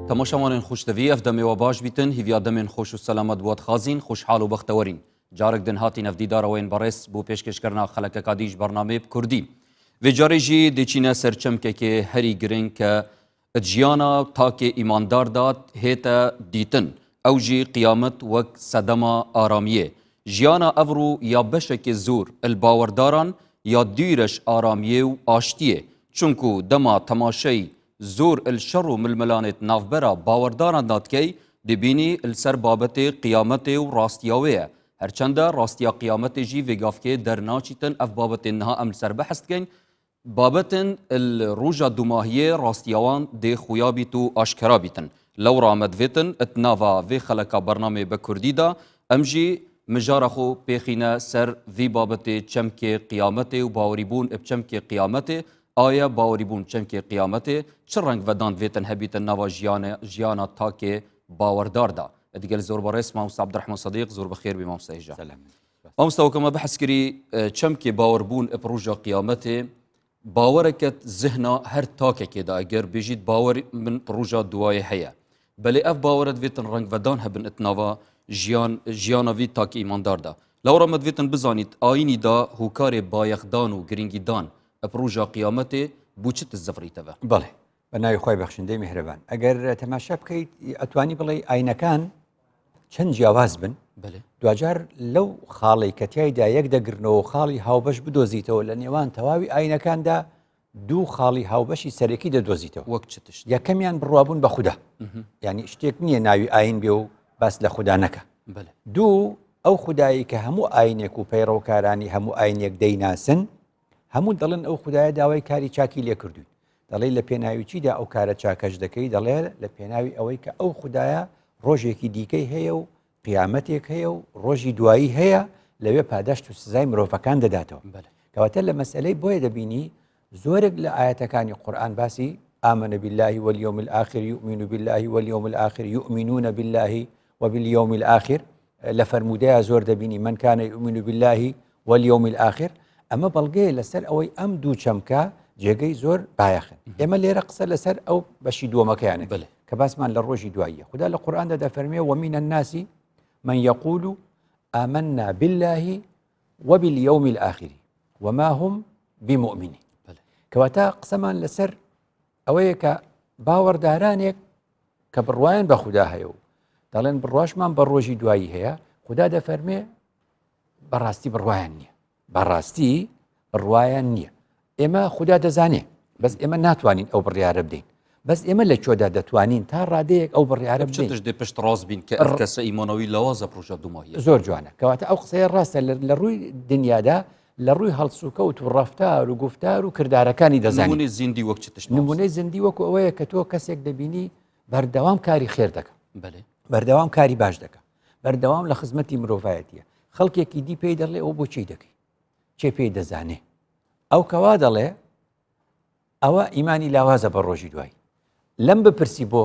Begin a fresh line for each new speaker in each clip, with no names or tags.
تەماشاوانên xweşdivî ev demê we baş bîtin hîviya demên xweş û selamet bi we dixwazîn xweşhal û bextewerîn. Carek din hatîn ev dîdara we yên berêz bo pêşkêşkirina xelekeka dî ji bernameyê bi kurdî. Vê carê jî dê çîne ser çemkekê herî giring ke Di jiyana takê îmandar de hête dîtin, ew jî qiyamet wek sedema aramiyê. Jiyana evro ya beşekê zor li bawerdaran ya dûyre ji aramiyê û aştiyê. Çunku dema temaşey zor li şer û milmilanê di navbera bawerdaran de dikey, dibînî li ser babetê qiyametê û rastiya wê ye. Her çende rastiya qiyametê jî vê gavkê dernaçîtin ev babetên niha em li ser behs dikeyn, Babetin li roja dûmahiyê rastiya wan dê xuya bît û aşkera bîtin. Lewra me divêtin di nava vê xeleka bernameyê bi kurdî de em jî mijara xwe pêxîne ser vî babetê çemkê qiyametê û bawerîbûn bi çemkê qiyametê aye bawerîbûn çemkê qiyametê çi reng vedan divêtin hebîtin nava jiyana takê bawerdar de. Digel zorberêz mamosta Abdurehman Sedîq zor bi xêr bî mamosta hêja. Mamosta weke me behs kirî çemkê bawerbûn bi roja qiyametê bawereke zihna her takekê de eger bêjît bawer min bi roja duayê heye. Belê ev bawere divêtin rengvedan hebin it nava jiyan jiyana vî takê îmandar de. Lewra me divêtin bizanît ayînî da hokarê bayexdan û girîngîdan bi roja qiyametê bû çi ti zivrî teve.
Belê. بە ناوی خوای بەخشندەی میهرەبان. ئەگەر تەماشا بکەیت ئەتوانی بڵێی ئاینەکان چەند جیاواز بن دواجار لەو خاڵی کە تایدا یەک دەگرنەوە خاڵی هاوبەش بدۆزیتەوە لە نێوان تەواوی ئاینەکاندا دوو خاڵی هاوبەشی سەرەکی دەدۆزیتەوە
وەک چ تشت
یەکەمیان بڕوابوون بە خودا ینی شتێک نییە ناوی ئاین بێ و باس لە خودا نەکە دوو ئەو خودایی کە هەموو ئاینێک و پەیڕەوکارانی هەموو ئاینێک دەیناسن هەموو دەڵێن ئەو خودایە داوای کاری چاکی لێ کردوین دەڵێ لە پێناوی چیدا ئەو کارە چاکەش دەکەی دەڵێ لە پێناوی ئەوەی کە ئەو خودایە ڕۆژێکی دیکەی هەیە و قیامەتێک هەیە و ڕۆژی دوایی هەیە لەوێ پاداشت و سزای مرۆڤەکان دەداتەوە کەواتە لە مەسلەی بۆیە دەبینی زۆرێک لە ئاەتەکانی قورآن باسی آمن بالله واليوم الآخر يؤمن بالله واليوم الآخر يؤمنون بالله وباليوم الآخر لە فەرموودەیا زۆر دەبینی من کان یؤمن بالله والیوم الآخر ئەمە بەڵگەیە لەسەر ئەوەی ئەم دوو چەمکە جێگەی زۆر بایەخن ئێمە لێرە قسە لەسەر ئەو بەشی دووەمەکەیانە
بەلێ.
کە باسمان لە ڕۆژی دواییە خودا لە قورئاندا دەفەرمێ ومن الناس من یقول آمنا بالله وباليوم الآخر وما هم بمؤمنين
بەلێ.
کەواتە قسەمان لەسەر ئەوەیە کە باوەڕدارانێک کە بڕوایان بە خودا هەیە و دەڵێن بڕواشمان بە ڕۆژی دوایی هەیە خودا دەفەرمێ بەڕاستی بڕوایان نییە بەڕاستی بڕوایان نییە ئێمە خودا دەزانێ بەس ئێمە ناتوانین ئەو بڕیارە بدەین بەس ئێمە لە کوێدا دەتوانین تا ڕادەیەک ئەو بڕیارە
بدەین دێ پشت ڕاست بین کە ئەو کەسە ئیمانەوەی لاوازە پرۆژە دوماهیە
زۆر جوانە کەواتە ئەو قسەیە ڕاستە لە ڕووی دنیادا لە ڕووی هەڵسوکەوت و ڕەفتار و گوفتار و کردارەکانی دەزانین.
نمونەی زیندی وەک چ تشت مامۆستا؟
نمونەی زیندی وەکو ئەوەیە کە تۆ کەسێک دەبینی بەردەوام کاری خێر دەکا.
بەلێ.
بەردەوام کاری باش دەکا. بەردەوام لە خزمەتی مرۆڤایەتیە. خەڵکێکی دی پێی دەڵێ ئەوە بۆچی دەکەی؟ کێ پێی دەزانێ؟ ئەو کەوا دەڵێ ئەوە ئیمانی لاوازە بە ڕۆژی دوای لەم بپرسی بۆ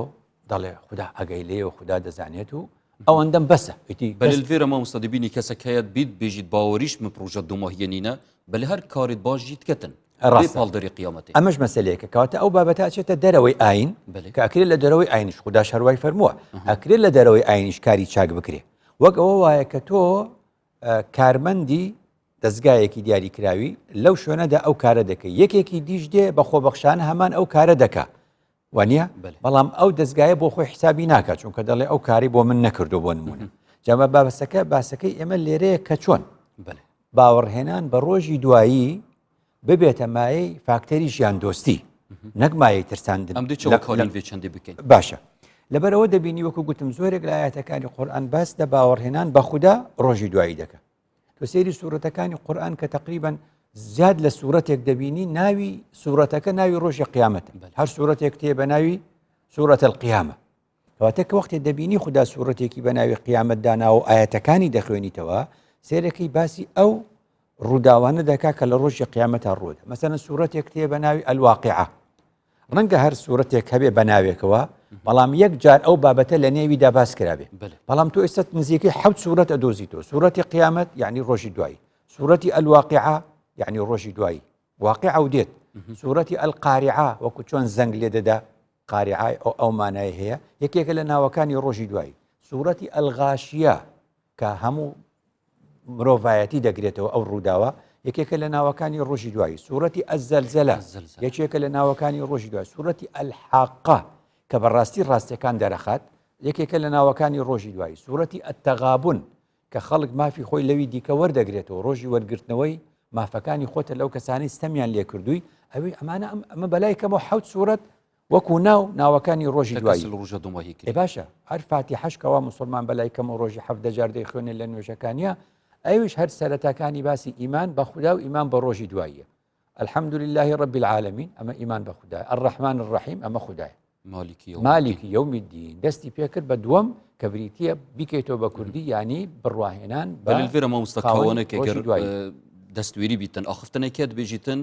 دەڵێ خودا ئەگەی لێ و خودا دەزانێت و ئەوەندەم بەسە
ئیتی بەلێ مامۆستا دەبینی کەسێک هەیە بیت بێژیت باوەریش من پڕۆژە دوماهیە نینە بەلێ هەر کارێت باش ژیت کەتن
ڕاستە
پاڵدەری قیامەتی
ئەمەش مەسلەیەکە کەواتە ئەو بابەتە ئەچێتە دەرەوەی ئاین
بەلێ
کە ئەکرێت لە دەرەوەی ئاینیش خوداش هەروای فەرمووە ئەکرێت لە دەرەوەی ئاینیش کاری چاک بکرێ وەک ئەوە وایە کە تۆ کارمەندی دەزگایەکی دیاریکراوی لەو شوێنەدا ئەو کارە دەکەی یەکێکی دیش دێ بە خۆبەخشانە هەمان ئەو کارە دەکا وانە بەڵام ئەو دەستگایە بۆ خۆی حسابی ناکات چونکە دەڵێ ئەو کاری بۆ من نەکردو بۆ نمونە جامە بابەسەکە باسەکەی ئێمە لێرەیە کە چۆن باوەڕهێنان بە ڕۆژی دوایی ببێتە مایەی فاکتەری ژیان دۆستی نەک مایەی ترساندن
ئەم دێ چەندی بکەین
باشە لەبەرەوە دەبینی وەکو گوتم زۆرێک لە ئاەتەکانی قورآن باس لە باوەڕهێنان بە خودا ڕۆژی دوایی دەکە تۆ سەیری سوورەتەکانی قورآن کە تقریبان زیاد لە سوورەتێک دەبینی ناوی سوورەتەکە ناوی ڕۆژی قیامەتە هەر سوورەتێک تێ بە ناوی سوورەتە القیامە کەواتە کە وەختێ دەبینی خودا سوورەتێکی بە ناوی قیامەت داناوە و ئاەتەکانی دەخوێنیتەوە سێرەکەی باسی ئەو ڕووداوانە دەکا کە لە ڕۆژی قیامەتا ڕوودە مەسەلەن سوورەتێک تێ بە ناوی الواقعە ڕەنگە هەر سوورەتێک هەبێ بە ناوێکەوە بەڵام یەک جار ئەو بابەتە لە نێویدا باس کرابێ بەڵام تۆ ئێستا نزیکەی حەوت سوورەت ئەدۆزیتەوە سوورەتی قیامەت یعنی ڕۆژی دوایی سوورەتی الواقعە یعنی ڕۆژی دوایی واقع و دێت سوورەتی القارعە وەکو چۆن زەنگ لێ دەدا. قاریعە ئەو مانای هەیە، یەکێکە لە ناوەکانی ڕۆژی دوایی. سوڕەتی الغاشیە کە هەموو مرۆڤایەتی دەگرێتەوە ئەو ڕووداوە یەکێکە لە ناوەکانی ڕۆژی دوایی. سوڕەتی الزلزلە یەکێکە لە ناوەکانی ڕۆژی دوایی. سوڕەتی الحاقە کە بەڕاستی ڕاستیەکان دەرەخات یەکێکە لە ناوەکانی ڕۆژی دوایی. سوڕەتی التغابن کە خەڵک مافی خۆی لەوی دیکە وەردەگرێتەوە، ڕۆژی وەرگرتنەوەی مافەکانی خۆتە لەو کەسانەی ستەمیان لێکردووی، ئەوی ئەمانە ئەم ئەمە بەلای کەمەوە حەوت سوورەت وەکو ناو ناوەکانی ڕۆژی دوایی
ڕۆژە دوماهی
کرد. باشە هەر فاتیحەش کەوا موسڵمان بەلای کەمەوە ڕۆژی 17 جار دەیخوێنێ لە نوێژەکانیا، ئەویش هەر سەرەتاکانی باسی ئیمان بە خودا و ئیمان بە ڕۆژی دواییە. الحمد لله رب العالمین ئەمە ئیمان بە خودایە، الرحمن الرحیم ئەمە خودایە. مالکی یوم الدین دەستی پێکرد بە دووەم کە بریتیە بیکەیتەوە بە کوردی یانی بڕواهێنان
بە لەڤێرە مامۆستا
خاوەنی
کاوانە کە
ڕۆژی
گەر
دوایی.
دەستوێری بیتن ئاخفتنێکێ دبێژیتن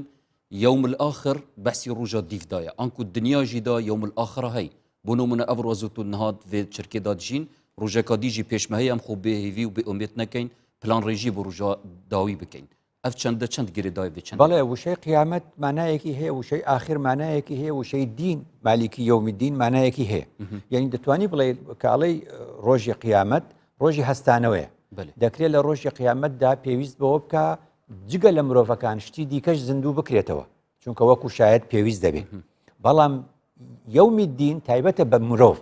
یوم الاخر بەحسی ڕوژا دیفدایە ئانکو دنیا ژی دا یوم الاخرە هەی بۆ نمونە ئەv ڕۆز و تو نهات vê çirkê da dijîn rojeka dî jî pêş me heye em xwe bê hêvî û bê umêd nekeyn plan rêjî bo roja dawî bikeyn ئەv چەندە چەند گرێدایە بێ چەند؟
بەڵێ وشەی قیامەت مانایەکی هەیە وشەی ئاخر مانایەکی هەیە وشەی دین مالیکی یومی دین مانایەکی هەیە یعنی دەتوانی بڵێ کاڵەی ڕۆژی قیامەت ڕۆژی هەستانەوەیە دەکرێت لە ڕۆژی قیامەتدا پێویست بەوە بکە جگە لە مرۆڤەکان شتی دیکەش زیندوو بکرێتەوە چونکە وەکو شایەت پێویست دەبێت بەڵام یومی دین تایبەتە بە مرۆڤ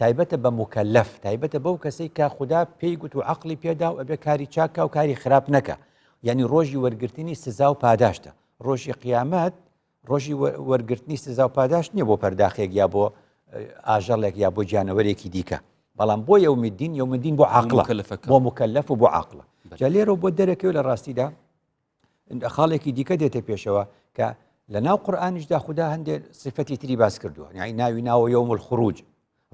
تایبەتە بە موکەلەف، تایبەتە بەو کەسەی کە خودا پێی گوت و عەقڵی پێدا و ئەبێ کاری چاک کا و کاری خراپ نەکا. یانی ڕۆژی وەرگرتنی سزا و پاداشتە. ڕۆژی قیامەت ڕۆژی وەرگرتنی سزا و پاداشت نییە بۆ پەرداخێک یا بۆ ئاژەڵێک یا بۆ گیانەوەرێکی دیکە. بەڵام بۆ یوم الدین، یوم الدین بۆ عاقڵە، بۆ موکەلەف و بۆ عاقڵە. جا لێرەوە بۆ دەرەکەوێ لە ڕاستیدا خاڵێکی دیکە دێتە پێشەوە کە لە ناو قورآانیشدا خودا هەندێک سفەتی تری باس کردووە یعنی ناوی ناوە یوم الخروج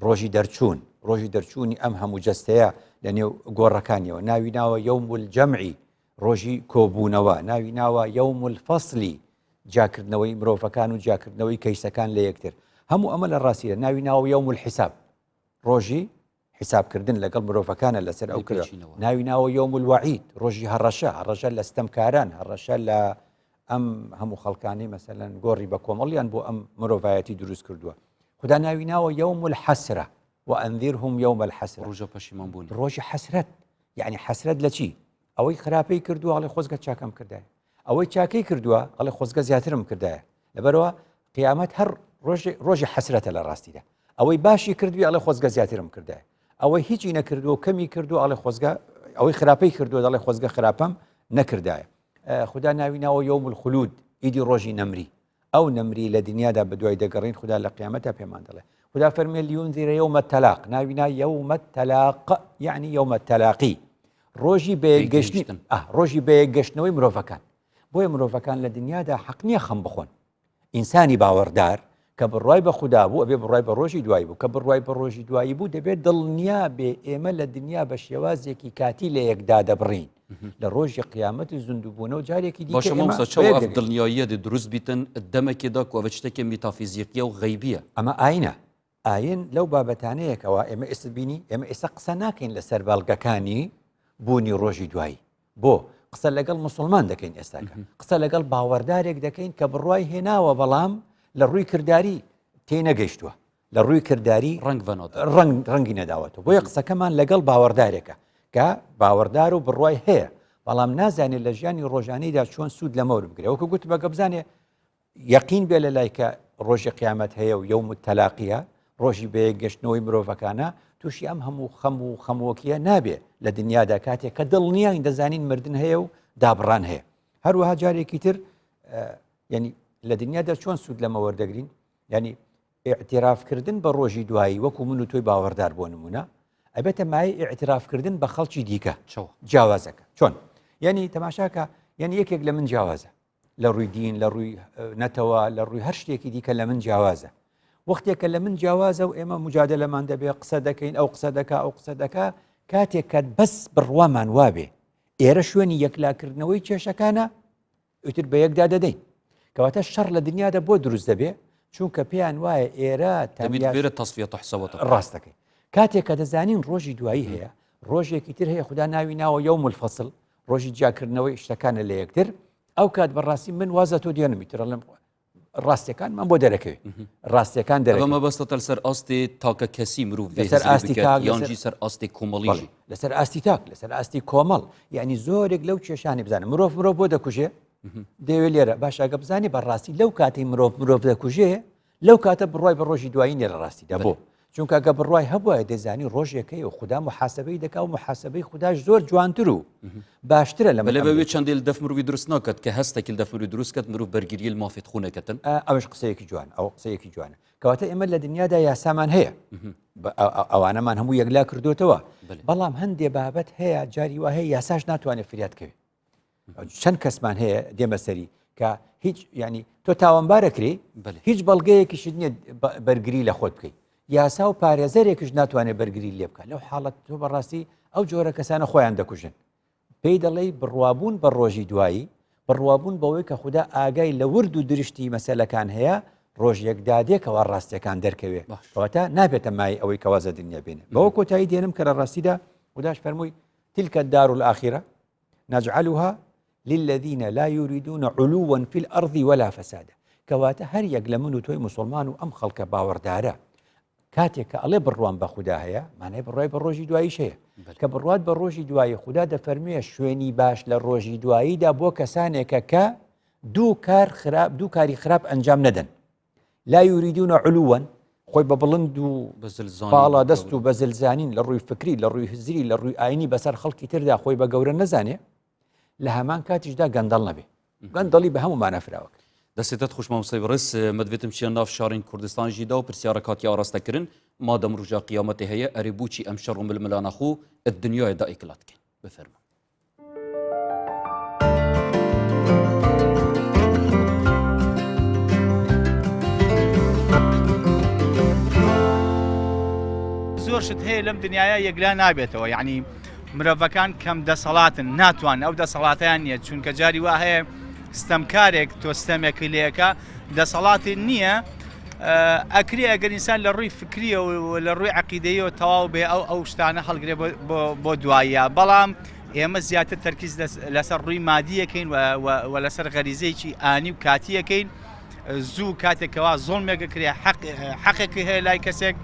ڕۆژی دەرچوون ڕۆژی دەرچوونی ئەم هەموو جەستەیە لە نێو گۆڕەکانیەوە ناوی ناوە یوم الجەمعی ڕۆژی کۆبوونەوە ناوی ناوە یوم الفەصلی جیاکردنەوەی مرۆڤەکان و جیاکردنەوەی کەیسەکان لە یەکتر هەموو ئەمە لە ڕاستیدا ناوی ناوە یوم الحساب ڕۆژی حیسابکردن لەگەڵ مرۆڤەکانە لەسەر ئەو کرد ناوی ناوە یوم الوعید ڕۆژی هەڕەشە هەڕەشە لە ستەمکاران هەڕەشە لە ئەم هەموو خەڵکانی مەسەلەن گۆڕی بە کۆمەڵیان بۆ ئەم مرۆڤایەتی دروست کردووە خدا ناوی ناوە یوم الحسرە وأنذرهم یوم الحسرە
ڕۆژە پەشیمان بوون
ڕۆژی حەسرەت یعنی حەسرەت لە چی ئەوەی خراپەی کردووە ئەڵێ خۆزگە چاکەم کردایە ئەوەی چاکەی کردووە ئەڵێ خۆزگە زیاترم کردایە لەبەرەوە قیامەت هەر ڕۆژی حەسرەتە لە ڕاستیدا ئەوەی باشی کردوی ئەڵێ خۆزگە زیاترم کردایە ئەوەی هیچی نەکردووە و کەمی کردو ئەڵێ خۆزگە ئەوەی خراپەی کردووە دەڵێ خۆزگە خراپەم نەکردایە خودا ناوی ناوە یوم الخلود ئیدی ڕۆژی نەمری ئەو نەمری لە دنیادا بەدوای دەگەڕین خودا لە قیامەتە پێمان دەڵێ خودا فەرمێ لينذر يوم التلاق ناوی نا يوم التلاق یعنی يوم التلاقی ڕۆژی بەیەکگەشتنی ڕۆژی بەیەکگەشتنەوەی مرۆڤەکان بۆیە مرۆڤەکان لە دنیادا حەق نییە خەم بخۆن ئینسانی باوەڕدار کە بڕوای بە خودا بوو ئەبێ بڕوای بە ڕۆژی دوایی بوو کە بڕوای بە ڕۆژی دوایی بوو دەبێت دڵنیا بێ ئێمە لە دنیا بە شێوازێکی کاتی لە یەکدا دەبڕین لە ڕۆژی قیامەت و زیندووبوونەوە جارێکی دیکە
باشە
ئێمە
مامۆستا چەوە
بەیەک
ئەف
دەگەین.
دڵنیاییە دێ دروست بیتن دەمەکێدا کو ئەڤ شتێکێ میتافیزیقیە و غەیبیە.
ئەمە ئاینە ئاین لەو بابەتانەیە کەوا ئێمە ئێستا بینی ئێمە ئێستا قسە ناکەین لەسەر بەڵگەکانی بوونی ڕۆژی دوایی بۆ قسە لەگەڵ مسلمان دەکەین ئێستاکە قسە لەگەڵ باوەڕدارێک دەکەین کە بڕوای هێناوە بەڵام لە ڕووی کرداری تێنەگەیشتووە لە ڕووی کرداری
ڕنگ ڤەنۆدە
ڕنگ ڕەنگی نەداوەتەوە بۆیە قسەکەمان لەگەڵ باوەڕدارێکە کە باوەڕدار و بڕوای هەیە بەڵام نازانێت لە ژیانی ڕۆژانەیدا چۆن سوود لەمە وەربگرێ وەکو گوتم بەگە بزانێ یەقین بێ لە لای کە ڕۆژی قیامەت هەیە و یوم التلاقیە ڕۆژی بەیەکگەشتنەوەی مرۆڤەکانە تووشی ئەم هەموو خەم و خەمۆکیە نابێ لە دنیادا کاتێک کە دڵنیاین دەزانین مردن هەیە و دابڕان هەیە هەروەها جارێکی تر ینی لە دنیادا چۆن سوود لەمە وەردەگرین ینی ئیعتیرافکردن بە ڕۆژی دوایی وەکو من و تۆی باوەڕدار بۆ نمونە ئەبێتە مایەی ئیعتیرافکردن بە خەڵکی دیکە
چۆن
جیاوازەکە چۆن یعنی تەماشاکە یعنی یەکێک لە من جیاوازە لە ڕووی دین لە ڕووی نەتەوە لە ڕووی هەر شتێکی دیکە لە من جیاوازە وەختێکە لە من جیاوازە و ئێمە مجادلەمان دەبێ قسە دەکەین ئەو قسە دەکا ئەو قسە دەکا کاتێک کە بەس بڕوامان وابێ ئێرە شوێنی یەکلاکردنەوەی کێشەکانە ئیتر بە یەکدا دەدەین کەواتە شەڕ لە دنیادا بۆ دروست دەبێ چونکە پێیان وایە ئێرە
تەنیا لێرە تەسفیە حسابەتە
ڕاستەکەی کاتێک کە دەزانین ڕۆژی دوایی هەیە ڕۆژێکی تر هەیە خودا ناوی ناوە یوم الفصل ڕۆژی جیاکردنەوەی شتەکانە لە یەکتر ئەو کات بەڕاستی من وازە تۆ دێنم ئیتر ئەڵێم. ڕاستیەکانمان بۆ دەرەکەوێت ڕاستیەکان
دەرەکەوێت مەبەستە لەسەر ئاستی تاکە کەسی مرۆڤ لەسەر ئاستی تاک یانجی سەر ئاستی کۆمەڵی
لەسەر ئاستی تاک لەسەر ئاستی کۆمەڵ یعنی زۆرێک لەو کێشانی بزانە مرۆڤ مرۆڤ بۆ دەکوژێ دەوێت لێرە باشاگە بزانانی بەڕاستی لەو کاتی مرۆڤ مرۆڤ دەکوژێ لەو کاتە بڕوای بە ڕۆژی دوایی نیە لە ڕاستیدا بۆ چونکە گە بڕوای هەبوایە دەزانی ڕۆژێک هەیە و خودا محاسبەی دەکا و محاسبەی خوداش زۆر جوانتر و باشترە لە
بەلێ بەوێ چەندێ دەف مروی دروست ناکات کە هەستێکی دەف مروی دروست کات مرۆڤ بەرگریل مافێت خو نەکەتن
ئەوش قسەیەکی جوان ئەو قسەیەکی جوانە کەواتە ئێمە لە دنیادا یاسامان هەیە ئەوانەمان هەموو یەکلا کردوتەوە بەڵام هەندێ بابەت هەیە جاری وا هەیە یاساش ناتوانێت فریات کەوێت چەند کەسمان هەیە دێمە سەری کە هیچ ینی تۆ تاوانبارەکری هیچ بەڵگەیەکیشت نییە بەرگری لە خۆت بکەیت یاسا و پارێزەرێکش ناتوانێت بەرگری لێ بکە لەو حاڵەت تۆ بەڕاستی ئەو جۆرە کەسانە خۆیان دەکوژن پێی دەڵێی بڕوابوون بە ڕۆژی دوایی بڕوابوون بەوەی کە خودا ئاگای لە ورد و درشتی مەسەلەکان هەیە ڕۆژێک دادێ کەوا ڕاستیەکان دەرکەوێ کەواتە نابێتە مای ئەوەی کەوا زە دنیا بێنێ بەوە کۆتایی دێنم کە لە ڕاستیدا خوداش فەرمووی تلك الدار الآخرة نجعلها للذین لا يريدون علوا في الأرض ولا فسادا کەواتە هەر یەک لە من و تۆی مسلمان و ئەم خەڵکە باوەڕدارە کاتێک کە ئەڵێ بڕوام بە خودا هەیە مانای بڕای بە ڕۆژی دواییش هەیە کە بڕوات بە ڕۆژی دوایی خودا دەفەرموێ شوێنی باش لە ڕۆژی دواییدا بۆ کەسانێکە کە دوو کار خراپ دوو کاری خراپ ئەنجام نەدەن لا یوریدون علوا خۆی بە بڵند و باڵا دەست و بەزلزانین لە ڕووی فکری لە ڕووی هزری لە ڕووی ئاینی بەسەر خەڵکی تردا خۆی بە گەورە نەزانێ لە هەمان کاتیشدا گەندەڵ نەبێ گەندەڵی بە هەموو مانا فراوەکە.
دەسێتت خوش مامۆستای بەڕێز مەدڤێتم چیە ناو شارین کوردستان ژی دا و پرسیارە کاتی ئاراستە کرن مادەم ڕوژا قیامەتێ هەیە ئەرێ بوچی ئەم شەڕ و ململانە خو ات دنیاێ دا ئیکلا دکەین بفەرموون.
زۆر شت هەیە لەم دنیاە یەکلا نابێتەوە یعنی مرۆڤەکان کەم دەسەڵاتن ناتوان ئەو دەسەڵاتیان نییە چونکە جاری وا هەیە ستەمکارێک تۆ ستەمێکی لەکە دەسەڵاتی نییە ئەکرێ ئەگەر ئینسان لە ڕووی فکریە و لە ڕووی عقیدەیەوە تەواو بێ ئەو ئەو شتانە هەڵگرێ بۆ دوایە بەڵام ئێمە زیاتر تەرکیز لەسەر ڕووی مادیەکەین و لەسەر غەریزەیەکی ئانی و کاتیەکەین زوو کاتێک کەوا زۆڵمێک کرێ حەقێکی هەیە لای کەسێک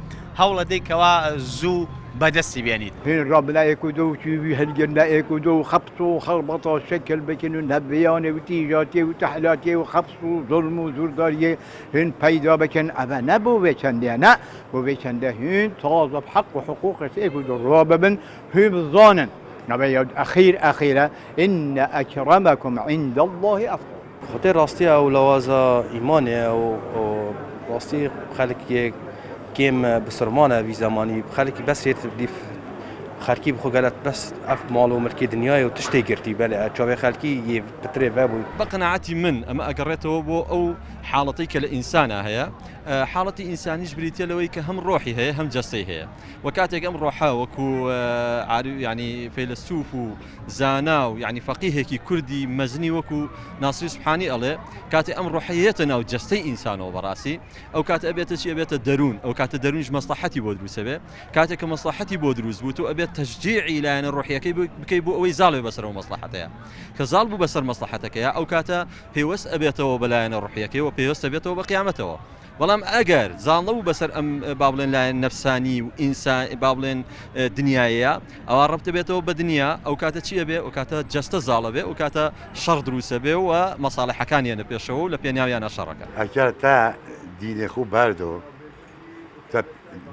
هەوڵەدەی کەوا زوو بەدەستی بێنیت.
هین ڕابلە ئێک و دو و چووی هەلگرنە ئێک و دو و خەبس و خەڵبەتە شەکل بکن و نەبیانێ و تیژاتێ و تەحلاتێ و خەبس و زوڵم و زورداریێ هین پەیدا بکن ئەڤە نە بۆ وێ چەندێ نە بۆ وێ چەندە هین تازە حەق و حقوقێ ئێک و دو ڕاببن هین بزانن ئەڤە یە ئەخیر ئەخیرە ان اکرمکم عند اللە اتقاکم.
خۆتێ ڕاستیە ئەو لاوازە ئیمانێ و ڕاستی خەلک یە کێم بسرمانە وی زەمانی خەلکی بەس یێت دیف خەلکی بخۆ گەلەت بەس ئەف ماڵ و ملکی دنیای و تشتێ گرتی بەلێ چاوێ خەلکی یێ پترێ ڤەبوو.
بە قەناعەتی من ئەمە ئەگەڕێتەوە بۆ ئەو حاڵەتەی کە لە ئینسانا هەیە، حاڵەتی ئینسانیش بریتیە لەوەی کە هەم ڕۆحی هەیە هەم جەستەی هەیە و کاتێک ئەم ڕۆحە وەکو عارف یعنی فەیلەسوف و زانا و یعنی فەقیهێکی کوردی مەزنی وەکو ناسری سوبحانی ئەڵێ کاتێ ئەم ڕۆحە یەتە ناو جەستەی ئینسانەوە بەڕاستی ئەو کاتە ئەبێتە چی ئەبێتە دەروون ئەو کاتە دەروونیش مەسڵەحەتی بۆ دروست ئەبێ کاتێک کە مەسڵەحەتی بۆ دروست بوو تۆ ئەبێت تەشجیعی لایەنە ڕۆحیەکەی بکەی بۆ ئەوەی زاڵ بێ بەسەر ئەو مەسڵەحەتەیە کە زاڵ بوو بەسەر مەسڵەحەتەکەیە ئەو کاتە پێوەست ئەبێتەوە بە لایەنە ڕۆحیەکەی و پێوەست ئەبێتەوە بە قیامەتەوە بەڵام ئەگەر زاڵ نەبوو بەسەر ئەم با بڵێن لایەن نەفسانی و ئینسان با بڵێن دنیایە ئەوا ڕەبت دەبێتەوە بە دنیا ئەو کاتە چی ئەبێ ئەو کاتە جەستە زاڵ ئەبێ ئەو کاتە شەڕ دروست ئەبێ و مەساڵحەکان یەنە پێشەوە و لە پێناویانە شەڕەکە.
ئەکە تا دینێ خو بەردۆ تە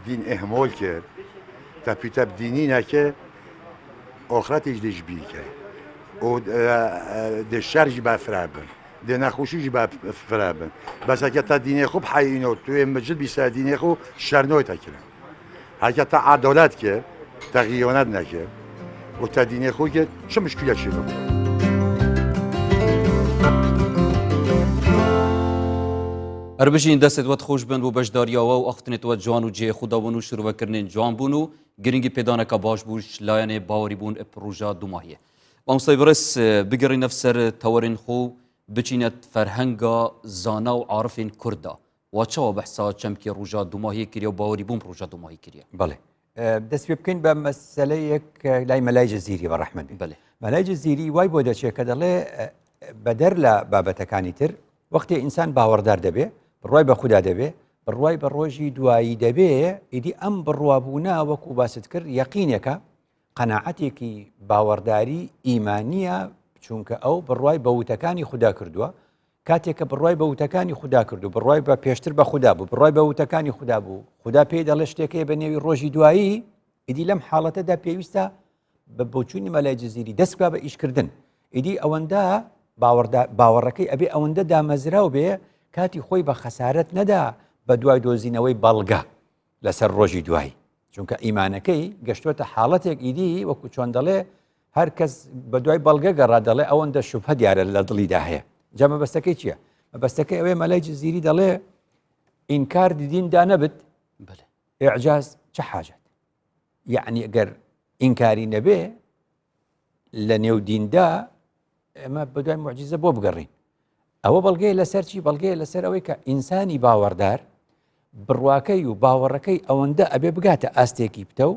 دین ئێهمۆل کرد تە پیتە دینی نەکرد ئۆخرەتیش دێ ژ بیر کە و دێ شەر ژی بەرفرە بن. دێ نەخوشی ژی بەرفرە بن بەس هەکە تا دینێ خو بحەیینۆ توێ مجد بی سەر دینێ خو شەرنۆی تە کرن هەکە تا عەدالەت کرد تە غیانەت نەکرد و تە دینێ خو کرد چ مشکلە چی ببێ.
هەر بژین دەستت وەت خۆش بن بۆ بەشداریاوە و ئاختنێت وە جوان و جێ خوددا بوون و شرۆڤەکردنێن جوان بوون و گرنگی پێدانەکە باش بووش لایەنێ باوەری بوون پڕۆژە دوماهیە. مامۆستای بەڕێز بگەڕینە سەر تەوەرێن خۆ و بچینە فەرهەنگا زانا و عارفên کورد دا وا چاوە بەحسا چەمکی ڕوژا دوماهیە کریە و باوەری بوون ڕوژا دوماهی کریە؟
بەڵێ دەست پێ بکەین بە مەسەلەیەک لای مەلای جزیری بە ڕەحمەت بێ. بەڵێ. مەلای جزیری وای بۆ دەچێت کە دەڵێ بەدەر لە بابەتەکانی تر. وەختێ ئینسان باوەڕدار دەبێ، بڕوای بە خودا دەبێ، بڕوای بە ڕۆژی دوایی دەبێ، ئیدی ئەم بڕوابوونە وەکو باست کرد یەقینێکە، قەناعەتێکی باوەڕداری ئیمانییە، چونکە ئەو بڕوای بە وتەکانی خودا کردووە، کاتێک کە بڕوای بە وتەکانی خودا کرد و بڕوای بە پێشتر بە خودا بوو، بڕوای بە وتەکانی خودا بوو، خودا پێی دەڵێ شتێک هەیە بە نێوی ڕۆژی دوایی، ئیدی لەم حاڵەتەدا پێویستە بە بۆچوونی مەلای جزیری دەست بکا بە ئیشکردن ئیدی ئەوەندە باوەڕەکەی ئەبێ ئەوەندە دامەزراو بێ کاتی خۆی بە خەسارەت نەدا بە دوای دۆزینەوەی بەڵگە لەسەر ڕۆژی دوایی چونکە ئیمانەکەی گەشتوەتە حاڵەتێک ئیدی وەکو چۆن دەڵێ هەر کەس بە دوای بەڵگە گەڕا دەڵێ ئەوەندە شوبهە دیارە لە دڵیدا هەیە جا مەبەستەکەی چییە مەبەستەکەی ئەوەیە مەلای جزیری دەڵێ ئینکار دیندا نەبت ئیعجاز چ حاجەت یەعنی گەر ئینکاری نەبێ لە نێو دیندا ئێمە بەدوای معجززە بۆ بگەڕین ئەوە بەڵگەیە لەسەر چی بەڵگەیە لەسەر ئەوەی کە ئینسانی باوەڕدار بڕواکەی و باوەڕەکەی ئەوەندە ئەبێ بگاتە ئاستێکی پتە و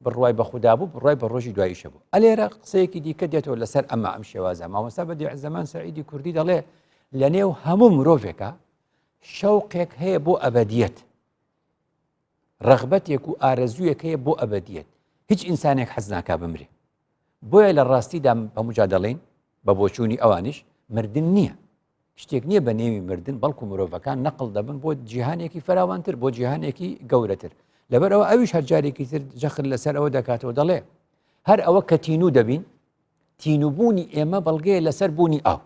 بڕوای بە خوددا بوو بڕای بە ڕۆژی دواییشە بوو ئەلێرە قسەیەکی دیکە دێتەوە لەسەر ئەمە ئەم شێوازە مامۆستا بە زەمان سەعیدی کوردی دەڵێ لە نێو هەموو مرۆڤێکە شەوقێک هەیە بۆ ئەبدیەت ڕەغبەتێک و ئارەزوویەک هەیە بۆ ئەبەدیەت هیچ ئینسانێک حەز ناکا بمرێ بۆیە لە ڕاستیدا هەموو جا دەڵێن بە بۆچوونی ئەوانیش مردن نییە شتێک نییە بە نێوی مردن بەڵکو مرۆڤەکان نەقل دەبن بۆ جیهانێکی فراوانتر بۆ جیهانێکی گەورەتر لەبەرەوە ئەویش هەر جارێکی تر جەخت لەسەر ئەوە دەکاتەوە دەڵێ هەر ئەوە کە تینوو دەبین تینوبوونی ئێمە بەڵگەیە لەسەر بوونی ئاو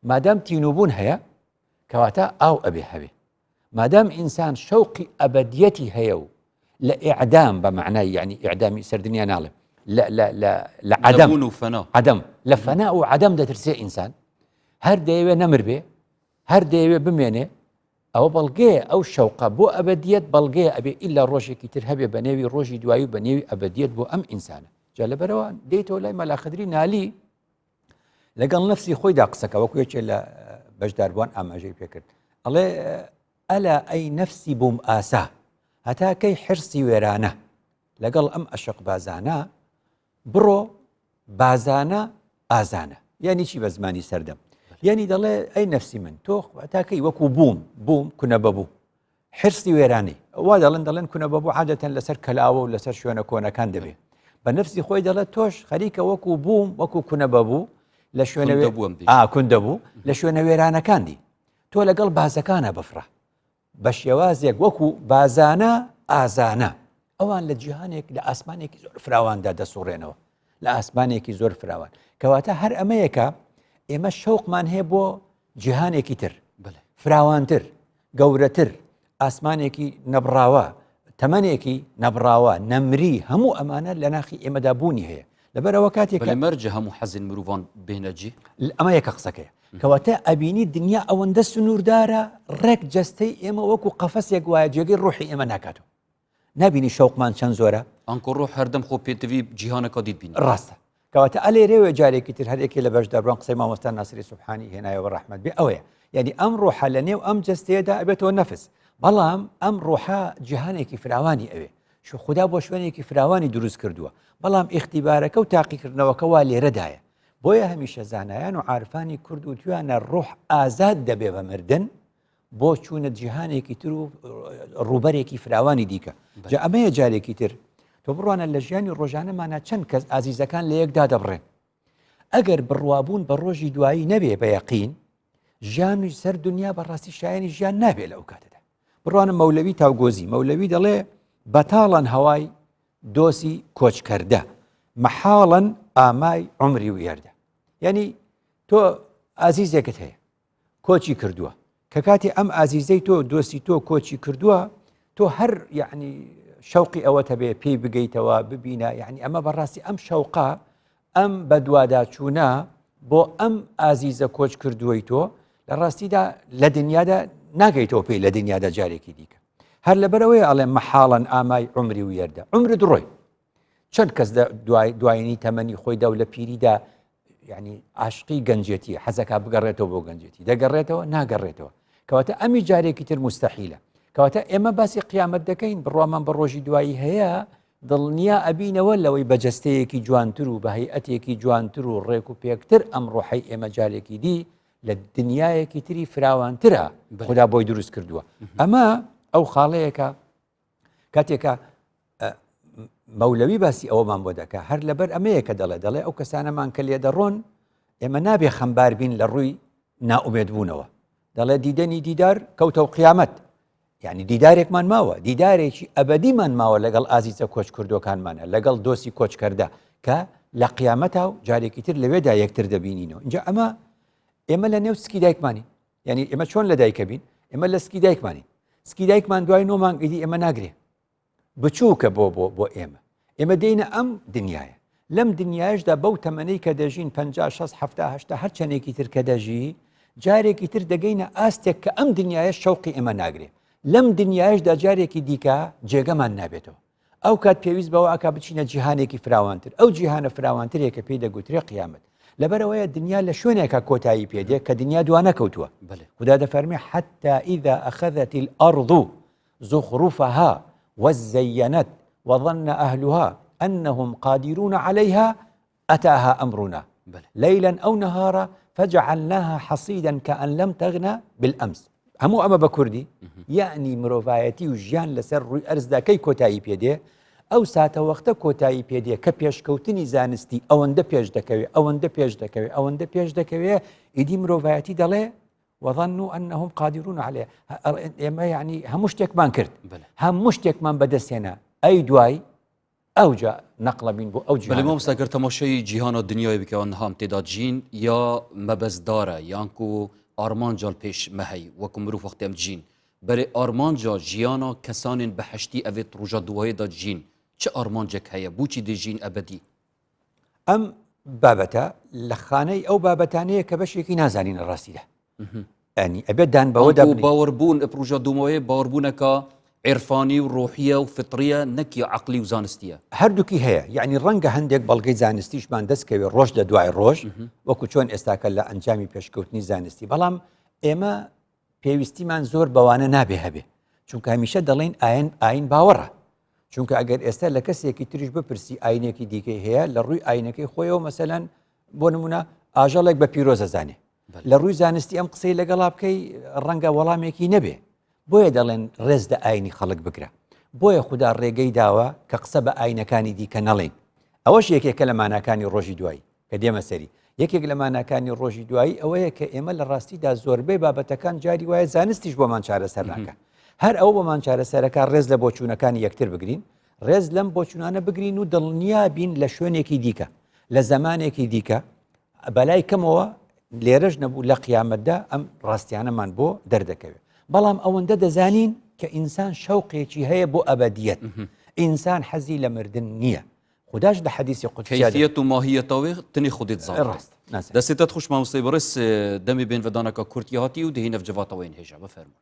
مادام تینوبوون هەیە کەواتە ئاو ئەبێ هەبێ مادام ئینسان شەوقی ئەبەدیەتی هەیە و لە ئیعدام بە مەعنای یعنی ئیعدامی سەر دنیا ناڵێم لە لە لە لە عەدەم
نەبوون و فەنا
عەدەم لە فەنا و عەدەم دەترسێ ئینسان هەر دەیەوێ نەمر بێ هەر دەیەوێ بمێنێ ئەوە بەڵگەیە ئەو شەوقە بۆ ئەبەدیەت بەڵگەیە ئەبێ ئیلا ڕۆژێکی تر هەبێ بە نێوی ڕۆژی دوایی و بە نێوی ئەبەدیەت بۆ ئەم ئینسانە جا لەبەرەوە دێتەوە لای مەلا خدری نالی لەگەڵ نەفسی خۆیدا قسەکە وەکو یەکێ لە بەشداربووان ئاماژەی پێکرد ئەڵێ ئەلا ئەی نەفسی بووم ئاسا هەتا کەی حرسی وێرانە لەگەڵ ئەم ئەشق بازانە بڕۆ بازانە ئازانە یعنی چی بە زمانی سەردەم یعنی دەڵێ ئەی نەفسی من تۆ هەتاکەی وەکو بووم بووم کونە بەبوو حرسی وێرانی وا دەڵێن دەڵێن کونە بەبوو عادەتەن لەسەر کەلاوە و لەسەر شوێنە کۆنەکان دەبێ بە نفسی خۆی دەڵێت تۆش خەریکە وەکو بووم وەکو کونە بەبوو لە شوێنە کوندە بوو لە شوێنە وێرانەکان دی تۆ لەگەڵ بازەکانە بفرە بە شێوازێک وەکو بازانە ئازانە ئەوان لە جیهانێک لە ئاسمانێکی زۆر فراواندا دەسوڕێنەوە لە ئاسمانێکی زۆر فراوان کەواتە هەر ئەمەیەکە ئێمە شەوقمان هەیە بۆ جیهانێکی تر فراوانتر گەورەتر ئاسمانێکی نەبڕاوە تەمەنێکی نەبڕاوە نەمری هەموو ئەمانە لە ناخی ئێمەدا بوونی هەیە لەبەرەوە کاتێک
لە مەرجە هەموو حەزین مرۆڤان بێنەجی
ئەمە یەکە قسەکەیە کەواتە ئەبینی دنیا ئەوەندە سنووردارە ڕێک جەستەی ئێمە وەکو قەفەسێک وایە جێگەی ڕۆحی ئێمە ناکاتەوە نابینی شەوقمان چەند زۆرە؟
ئەنکۆ ڕۆح هەردەم خۆ پێتڤی جیهانەکە دیت بینی.
ڕاستە. کەواتە ئەلێرەوێ جارێکی تر هەر یەکێ لە بەشداربووان قسەی مامۆستا ناسری سوبحانی هێنایەوە ڕەحمەت بێ ئەوەیە یعنی ئەم ڕۆحە لە نێو ئەم جەستەیەدا ئەبێتەوە نەفس بەڵام ئەم ڕۆحە جیهانێکی فراوانی ئەوێ شو خودا بۆ شوێنێکی فراوانی دروست کردووە بەڵام ئیختیبارەکە و تاقیکردنەوەکە وا لێرەدایە بۆیە هەمیشە زانایان و عارفانی کورد و تویانە ڕۆح ئازاد دەبێ بە مردن بۆ چوونە جیهانێکی تر و ڕووبەرێکی فراوانی دیکە جا ئەمەیە جارێکی تر تۆ بڕوانە لە ژیانی ڕۆژانەمانە چەند کەس ئازیزەکان لە یەکدا دەبڕێن ئەگەر بڕوابوون بە ڕۆژی دوایی نەبێ بە یەقین ژیانی سەر دنیا بەڕاستی شایانی ژیان نابێ لە ئەو کاتەدا بڕوانە مەولەوی تاوگۆزی مەولەوی دەڵێ بەتاڵەن هەوای دۆسی کۆچکردە مەحاڵەن ئامای عمری وێردە یعنی تۆ ئازیزێکت هەیە کۆچی کردووە کە کاتی ئەم ئازیزەی تۆ دۆستی تۆ کۆچی کردووە تۆ هەر یعنی شەوقی ئەوە هەبێ پێی بگەیتەوە ببینە یعنی ئەمە بەڕاستی ئەم شەوقا ئەم بەدواداچوونە بۆ ئەم ئازیزە کۆچ کردووەی تۆ لە ڕاستیدا لە دنیادا ناگەیتەوە پێی لە دنیادا جارێکی دیکە هەر لەبەرەوەی ئەڵێ مەحاڵەن ئامای عمری و یەردە عمرت ڕۆی چەند کەس لە دوای دوایینی تەمەنی خۆیدا و لە پیریدا یعنی عاشقی گەنجێتی حەزەکە بگەڕێتەوە بۆ گەنجێتی دەگەڕێتەوە ناگەڕێتەوە کەواتە ئەمی جارێکی تر مستەحیلە کەواتە ئێمە باسی قیامەت دەکەین بڕوامان بە ڕۆژی دوایی هەیە دڵنیا ئەبینەوە لەوەی بە جەستەیەکی جوانتر و بە هەیئەتێکی جوانتر و ڕێک و پێکتر ئەم ڕۆحەی ئێمە جارێکی دی لە دنیایەکی تری فراوانترە خدا بۆی دروست کردووە ئەمە ئەو خاڵەیەکە کاتێکە مەولەوی باسی ئەوەمان بۆ دەکا هەر لەبەر ئەمەیە کە دەڵێ دەڵێ ئەو کەسانەمان کە لێ دەڕۆن ئێمە نابێ خەمبار بین لە ڕووی نائومێد بوونەوە دەڵێ دیدەنی دیدار کەوتە و قیامەت یعنی دیدارێکمان ماوە دیدارێکی ئەبدیمان ماوە لەگەڵ ئازیزە کۆچ کوردەکانمانە لەگەڵ دۆسی کۆچکردە کە لە قیامەتا و جارێکی تر لەوێدا یەکتر دەبینینەوە اینجا ئەمە ئێمە لە نێو سکی دایکمانی یعنی ئێمە چۆن لە دایکە بین ئێمە لە سکی دایکمانی سکی دایکمان دوای نۆ مانگ ئیدی ئێمە ناگرێ بچووکە بۆ بۆ بۆ ئێمە ئێمە دێینە ئەم دنیاە لەم دنیایشدا بەو تەمەنەی کە دەژین 50 60 70 هەر چەندێکی تر کە دەژی جارێکی تر دەگەینە ئاستێک کە ئەم دنیاە شەوقی ئێمە ناگرێ لەم دنیایشدا جارێکی دیکە جێگەمان نابێتەوە ئەو کات پێویست بەوە ئەکا بچینە جیهانێکی فراوانتر ئەو جیهانە فراوانترێک کە پێی دەگوترێ قیامەت لەبەرئەوەیە دنیا لە شوێنێکا کۆتایی پێ دێ کە دنیا دوا نەکەوتووە خودا دەفەرمێ حتى إذا أخذت الأرض زخرفها وزينت وظن أهلها أنهم قادرون عليها أتاها أمرنا ليلا أو نهارا فجعلناها حصيدا كأن لم تغن بالأمس هەموو ئەمە بە کوردی یەعنی مرۆڤایەتی و ژیان لەسەر ڕووی ئەرزدا کەی کۆتایی پێ دێ؟ ئەو ساتەوەختە کۆتایی پێ دێ کە پێشکەوتنی زانستی ئەوەندە پێش دەکەوێ ئەوەندە پێش دەکەوێ ئەوەندە پێش دەکەوێ ئیدی مرۆڤایەتی دەڵێ وظنوا أنهم قادرون عليه ئێمە یعنی هەموو شتێکمان کرد هەموو شتێکمان بەدەستهێنا ئەی دوای ئەوجا نەقڵە بین بۆ ئەو جیهانە.
بەلێ مامۆستا گەر تەماشای جیهانا دنیای بکە نها em têda dijîn ya mebestdar e yan ku armanca li pêş me hey wekû mirov wextê em dijîn. Berê armanca jiyana kesanên biheştî evê di roja duwayê de dijîn çi armancek heye boçî dê jiyîn ebedî?
ئەم بابەتە لە خانەی ئەو بابەتانەیە کە بەشێکی نازانین لە ڕاستیدا. ینی ئەبێت دان بەوەدا
بنێین. باوەڕبوون پڕۆژە دومایێ باوەڕبوونەکە عیرفانی و ڕۆحیە و فطریە نەک یا عەقلی و زانستیە.
هەردووکی هەیە یعنی ڕەنگە هەندێک بەڵگەی زانستیشمان دەست کەوێ ڕۆژ لە دوای ڕۆژ وەکو چۆن ئێستاکە لە ئەنجامی پێشکەوتنی زانستی بەڵام ئێمە پێویستیمان زۆر بەوانە نابێ هەبێ چونکە هەمیشە دەڵێن ئاین ئاین باوەڕە چونکە ئەگەر ئێستا لە کەسێکی تریش بپرسی ئاینێکی دیکەی هەیە لە ڕووی ئاینەکەی خۆیەوە مەسەلەن بۆ نمونە ئاژەڵێک بە پیرۆزەزانێ لە ڕووی زانستی ئەم قسەی لەگەڵا بکەی ڕەنگە وەڵامێکی نەبێ بۆیە دەڵێن ڕێز لە ئاینی خەڵک بگرە بۆیە خودا ڕێگەی داوە کە قسە بە ئاینەکانی دیکە نەڵێن ئەوەش یەکێکە لە ماناکانی ڕۆژی دوایی کە دێمە سەری یەکێک لە ماناکانی ڕۆژی دوایی ئەوەیە کە ئێمە لە ڕاستیدا زۆربەی بابەتەکان جاری وایە زانستیش بۆمان چارەسەر ناکە هەر ئەو بۆمان چارەسەرەکە ڕێز لە بۆچوونەکانی یەکتر بگرین ڕێز لەم بۆچوونانە بگرین و دڵنیا بین لە شوێنێکی دیکە لە زەمانێکی دیکە بەلای کەمەوە لێرەش نەبوو لە قیامەتدا ئەم ڕاستیانەمان بۆ دەردەکەوێت بەڵام ئەوەندە دەزانین کە ئینسان شەوقێکی هەیە بۆ ئەبدیەت ئینسان حەزی لە مردن نییە خوداش لە حەدیسی قودسیدا
کەیفیەت و ماهیەتا وێ تنێ خودێ دزانێ.
ڕاست نازانێ.
دەستێ تە خوش مامۆستای بەڕێز دەمێ بێن ڤەدانەکا کورتی هاتی و دهینەڤ جڤاتا وێن هێژا بفەرموون.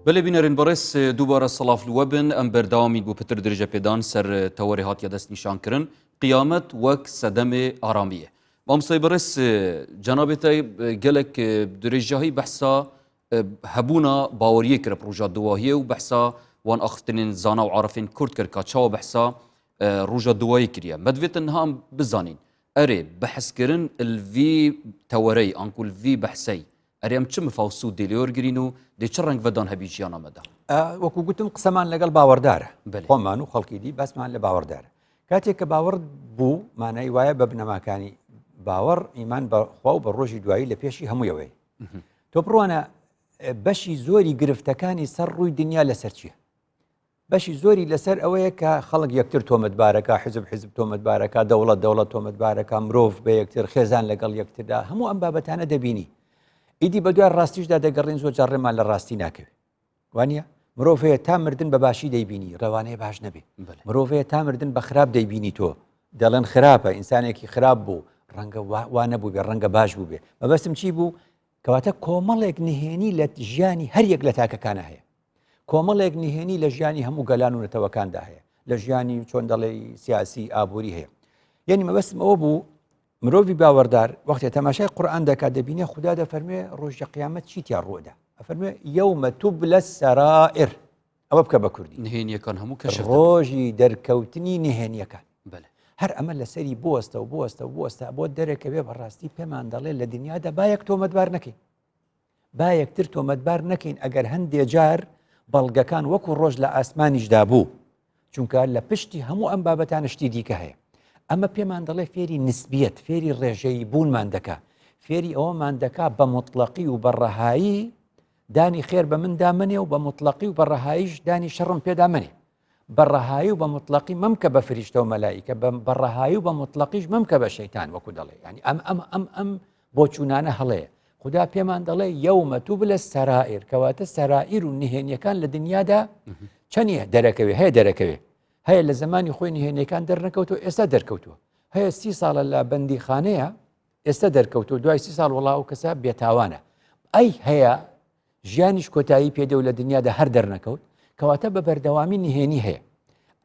بەلێ بینەرên بەڕێز دووبارە سڵاف li we bin em berdewamîn bû pitir dirêje pêdan ser tewerê hatiye destnîşankirin Qiyamet wek sedemê aramî ye. Mamostayê birêz cenabê te gelek dirêjahî behsa hebûna baweriyê kir roja duwahiyê û behsa wan axiftinên zana û arifên Kurd kir ka çawa behsa roja duwayê kiriye. Me divê te niha em bizanîn erê behskirin li vî tewereyî anku li vî behseyî erê em çi mifa û sûd dê lê wergirîn û dê çi reng vedan hebî jiyana me de?
وەکو گوتم قسەمان لەگەڵ باوەڕدارە خۆمان و خەڵکی دی باسمان لە باوەڕدارە کاتێک کە باوەڕت بوو مانای وایە بە بنەماکانی باوەڕ ئیمان بە خوا و بە ڕۆژی دوایی لە پێشی هەموویەوەی تۆ بڕوانە بەشی زۆری گرفتەکانی سەر ڕووی دنیا لەسەر چییە؟ بەشی زۆری لەسەر ئەوەیە کە خەڵک یەکتر تۆمەتبارەکە حزب حزب تۆمەتبارەکە دەوڵەت دەوڵەت تۆمەتبارەکە مرۆڤ بە یەکتر خێزان لەگەڵ یەکتردا هەموو ئەم بابەتانە دەبینی ئیدی بە دوای ڕاستیشدا دەگەڕین زۆر جاڕێمان لە ڕاستی ناکەوێت وانە مرۆڤ هەیە تا مردن بە باشی دەیبینی ڕەوانەیە باش نەبێ مرۆڤ هەیە تا مردن بە خراپ دەیبینی تۆ دەڵێن خراپە ئینسانێکی خراپ بوو ڕەنگە وا نەبوو بێ ڕەنگە باش بوو بێ مەبەستم چی بوو کەواتە کۆمەڵێک نهێنی لە ژیانی هەر یەک لە تاکەکانە هەیە کۆمەڵێک نهێنی لە ژیانی هەموو گەلان و نەتەوەکاندا هەیە لە ژیانی چۆن دەڵێ سیاسی ئابووری هەیە یعنی مەبەستم ئەوە بوو مرۆڤی باوەڕدار وەختێ تەماشای قورئان دەکات دەبینێ خودا دەفەرموێ ڕۆژی قیامەت چی تیا ڕووئەدا. ئەفەرموێ یوم تبلى السرائر ئەوە بکە بە کوردی
نهێنیەکان هەموو کەشف
ڕۆژی دەرکەوتنی نهێنیەکان بەێ هەر ئەمە لەسەری بوەستە و بوەستە و بوەستە بۆ دەرەکەوێ بەڕاستی پێمان دەڵێ لە دنیادا با یەک تۆمەتبار نەکەین با یەکتر تۆمەتبار نەکەین ئەگەر هەندێ جار بەڵگەکان وەکو ڕۆژ لە ئاسمانیشدا بوو چونکە لە پشتی هەموو ئەم بابەتانە شتی دیکە هەیە ئەمە پێمان دەڵێ فێری نسبیت فێری ڕێژەی بوونمان دەکا فێری ئەوەمان دەکا بە مطلقی و بە ڕەهایی دانی خێر بە من دامنێ و بە مطلقی و بە ڕەهاییش دانی شەڕم پێدا منێ بە ڕەهایی و بە مطلقی مەمکە بە فریشتە و مەلایکە بە ڕەهایی و بە مطلقیش مەمکە بە شەیتان وەکو دەڵێ ینی ئەم ئەم ئەم ئەم بۆچوونانە هەڵەیە خودا پێمان دەڵێ یومە تبلە سەرائر کەواتە سەرائر و نهێنیەکان لە دنیادا چەندە دەرەکەوێ هەیە دەرەکەوێ هەیە لە زمانی خۆی نهێنیەکان دەرنەکەوتو ئێستا دەرکەوتووە هەیە سی ساڵە لە بەندیخانەیە ئێستا دەرکەوتو دوای سی ساڵ وڵا و کەسە بێتاوانە ئەی هەیە ژیانیش کۆتایی پێدێ و لە دنیادا هەر دەرنەکەوت، کەواتە بە بەردەوامی نهێنی هەیە.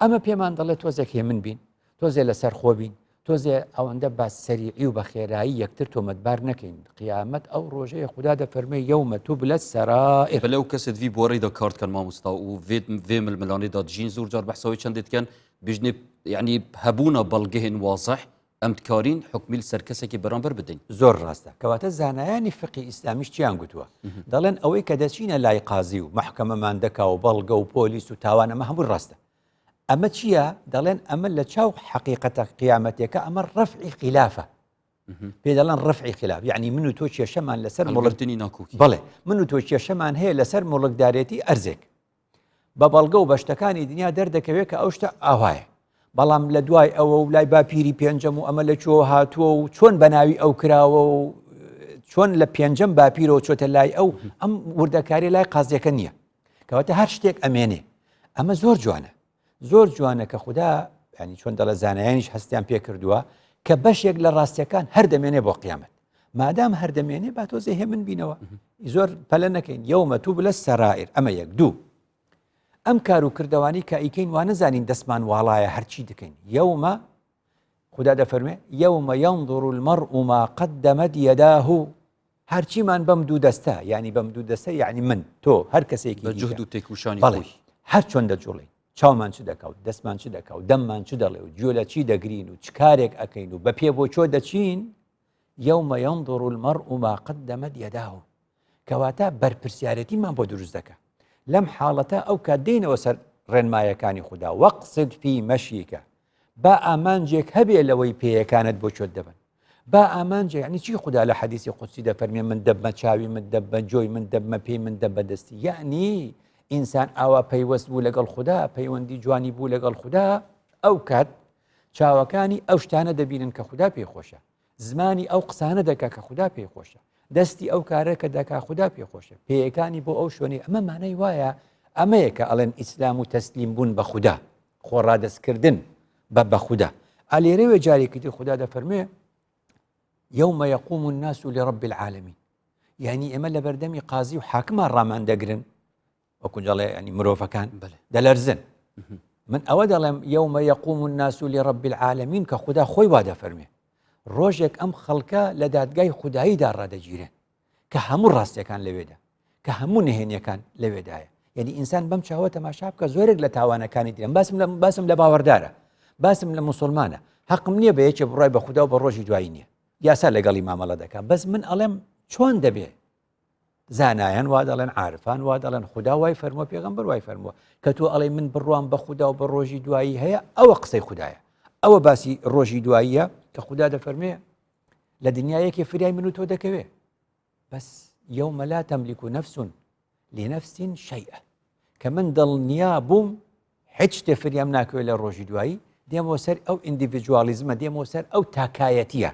ئەمە پێمان دەڵێت تۆزێک هێمن بین، تۆزێ لەسەر خۆ بین، تۆزێ ئەوەندە بە سەریعی و بە خێرایی یەکتر تۆمەتبار نەکەین. قیامەت ئەو ڕۆژەیە خودا دەفەرموێ یوم تبلی السرائر.
بەلێ ئەو کەسێت ڤی بوارەی دا کار دکەن مامۆستا و ڤێ ململانێ دا دژین زۆر جار بەحسا وێ چەندێ دکەن بژنێ یعنی هەبوونا بەڵگەهێن وازح ئەم دکارین حوکمی لەسەر کەسێکی بەرامبەر بدەین.
زۆر ڕاستە. کەواتە زانایانی فقهی ئیسلامیش چیان گوتووە؟ دەڵێن ئەوەی کە دەچینە لای قازی و مەحکەمەمان دەکا و بەڵگە و پۆلیس و تاوان ئەمە هەمووی ڕاستە. ئەمە چییە؟ دەڵێن ئەمە لە چاو حەقیقەتە قیامەتێکە ئەمە ڕەفعی خیلافە. پێ دەڵێن ڕەفعی خیلاف یعنی من و تۆ کێشەمان لەسەر
موڵکتنی ناکۆکی.
بەڵێ من و تۆ کێشەمان هەیە لەسەر موڵکدارێتی ئەرزێک. بە بەڵگە و بە شتەکانی دنیا دەردەکەوێت کە ئەو شتە ئاوایە بەڵام لە دوای ئەوە و لای باپیری پێنجەم و ئەمە لە کوێوە هاتووە و چۆن بە ناوی ئەو کراوە و چۆن لە پێنجەم باپیرەوە چۆتە لای ئەو ئەم وردەکاری لای قازیەکە نییە کەواتە هەر شتێک ئەمێنێ ئەمە زۆر جوانە زۆر جوانە کە خودا ینی چۆن دەڵێ زانایانیش هەستیان پێ کردووە کە بەشێک لە ڕاستیەکان هەر دەمێنێ بۆ قیامەت مادام هەر دەمێنێ با تۆزێ هێمن بینەوە زۆر پەلە نەکەین یومە تبلە السرائر ئەمە یەک دوو ئەم کار و کردوانی کە ئیکەین وانەزانین دەستمان واڵایە هەرچی دەکەین یومە خدا دەفەرمێ یومە ينظر المرء ما قدمت يداه هەرچیمان بەم دوو دەستە یعنی بەم دوو دەستە یعنی من تۆ هەر کەسێکی
بە جهد و تێکوشانی
بەڵێ هەر چۆن دەجوڵێین چاومان چ دەکا و دەستمان چ دەکا و دەممان چ دەڵێ و گوێ لە چی دەگرین و چ کارێک ئەکەین و بە پێ بۆ کوێ دەچین یوم ينظر المرء ما قدمت يداه کەواتە بەرپرسیارەتیمان بۆ دروست دەکا لەم حاڵەتە ئەو کات دێینەوە سەر ڕێنمایەکانی خودا واقصد في مشيك با ئامانجێک هەبێ لەوەی پێیەکانت بۆ کوێت دەبن با ئامانجە یعنی چی خودا لە حەدیسی قودسی دەفەرمێ من دەبمە چاوی من دەبمە جۆی من دەبمە پێی من دەبمە دەستی یعنی ئینسان ئاوا پەیوەست بوو لەگەڵ خودا پەیوەندی جوانی بوو لەگەڵ خودا ئەو کات چاوەکانی ئەو شتانە دەبینن کە خودا پێی خۆشە زمانی ئەو قسانە دەکا کە خودا پێی خۆشە دەستی ئەو کارە کە دەکا خودا پێی خۆشە پێیەکانی بۆ ئەو شوێنی ئەمە مانای وایە ئەمەیە کە ئەڵێن ئیسلام و تەسلیم بوون بە خودا خۆ ڕادەستکردن بە بە خودا ئا لێرەوێ جارێکی تر خودا دەفەرموێ یوم یقوم الناس لرب العالمین یعنی ئێمە لە بەردەمی قازی و حاکمان ڕامان دەگرن وەکو دەڵێ ینی مرۆڤەکان دەلەرزن من ئەوە دەڵێم یوم یقوم الناس لرب العالمین کە خودا خۆی وا دەفەرمێ ڕۆژێک ئەم خەڵکە لە دادگای خوداییدا ڕادەگیرێن کە هەموو ڕاستیەکان لەوێدا کە هەموو نهێنیەکان لەوێدایە یعنی ئینسان بەم چاوە تەماشا بکە زۆرێک لە تاوانەکانی درێن باسم لە باسم لە باوەڕدارە باسم لە مسلمانە حەقم نییە بە یەکێ بڕای بە خودا و بە ڕۆژی دوایی نییە یاسا لەگەڵی مامەڵە دەکات بەس من ئەڵێم چۆن دەبێ زانایان وا دەڵێن عارفان وا دەڵێن خودا وای فەرمووە پێغەمبەر وای فەرمووە کە تۆ ئەڵێ من بڕوام بە خودا و بە ڕۆژی دوایی هەیە ئەوە قسەی خودایە ئەوە باسی ڕۆژی دواییە کە خودا دەفەرمێ لە دنیا یەکێ فریای من و تۆ دەکەوێ بەس یوم لا تملك نفس لنفس شيئا کە من دڵنیا بووم هیچ شتێ فریام ناکەوێت لە ڕۆژی دوایی دێمەوە سەر ئەو ئیندیڤیدوالیزمە دێمەوە سەر ئەو تاکایەتیە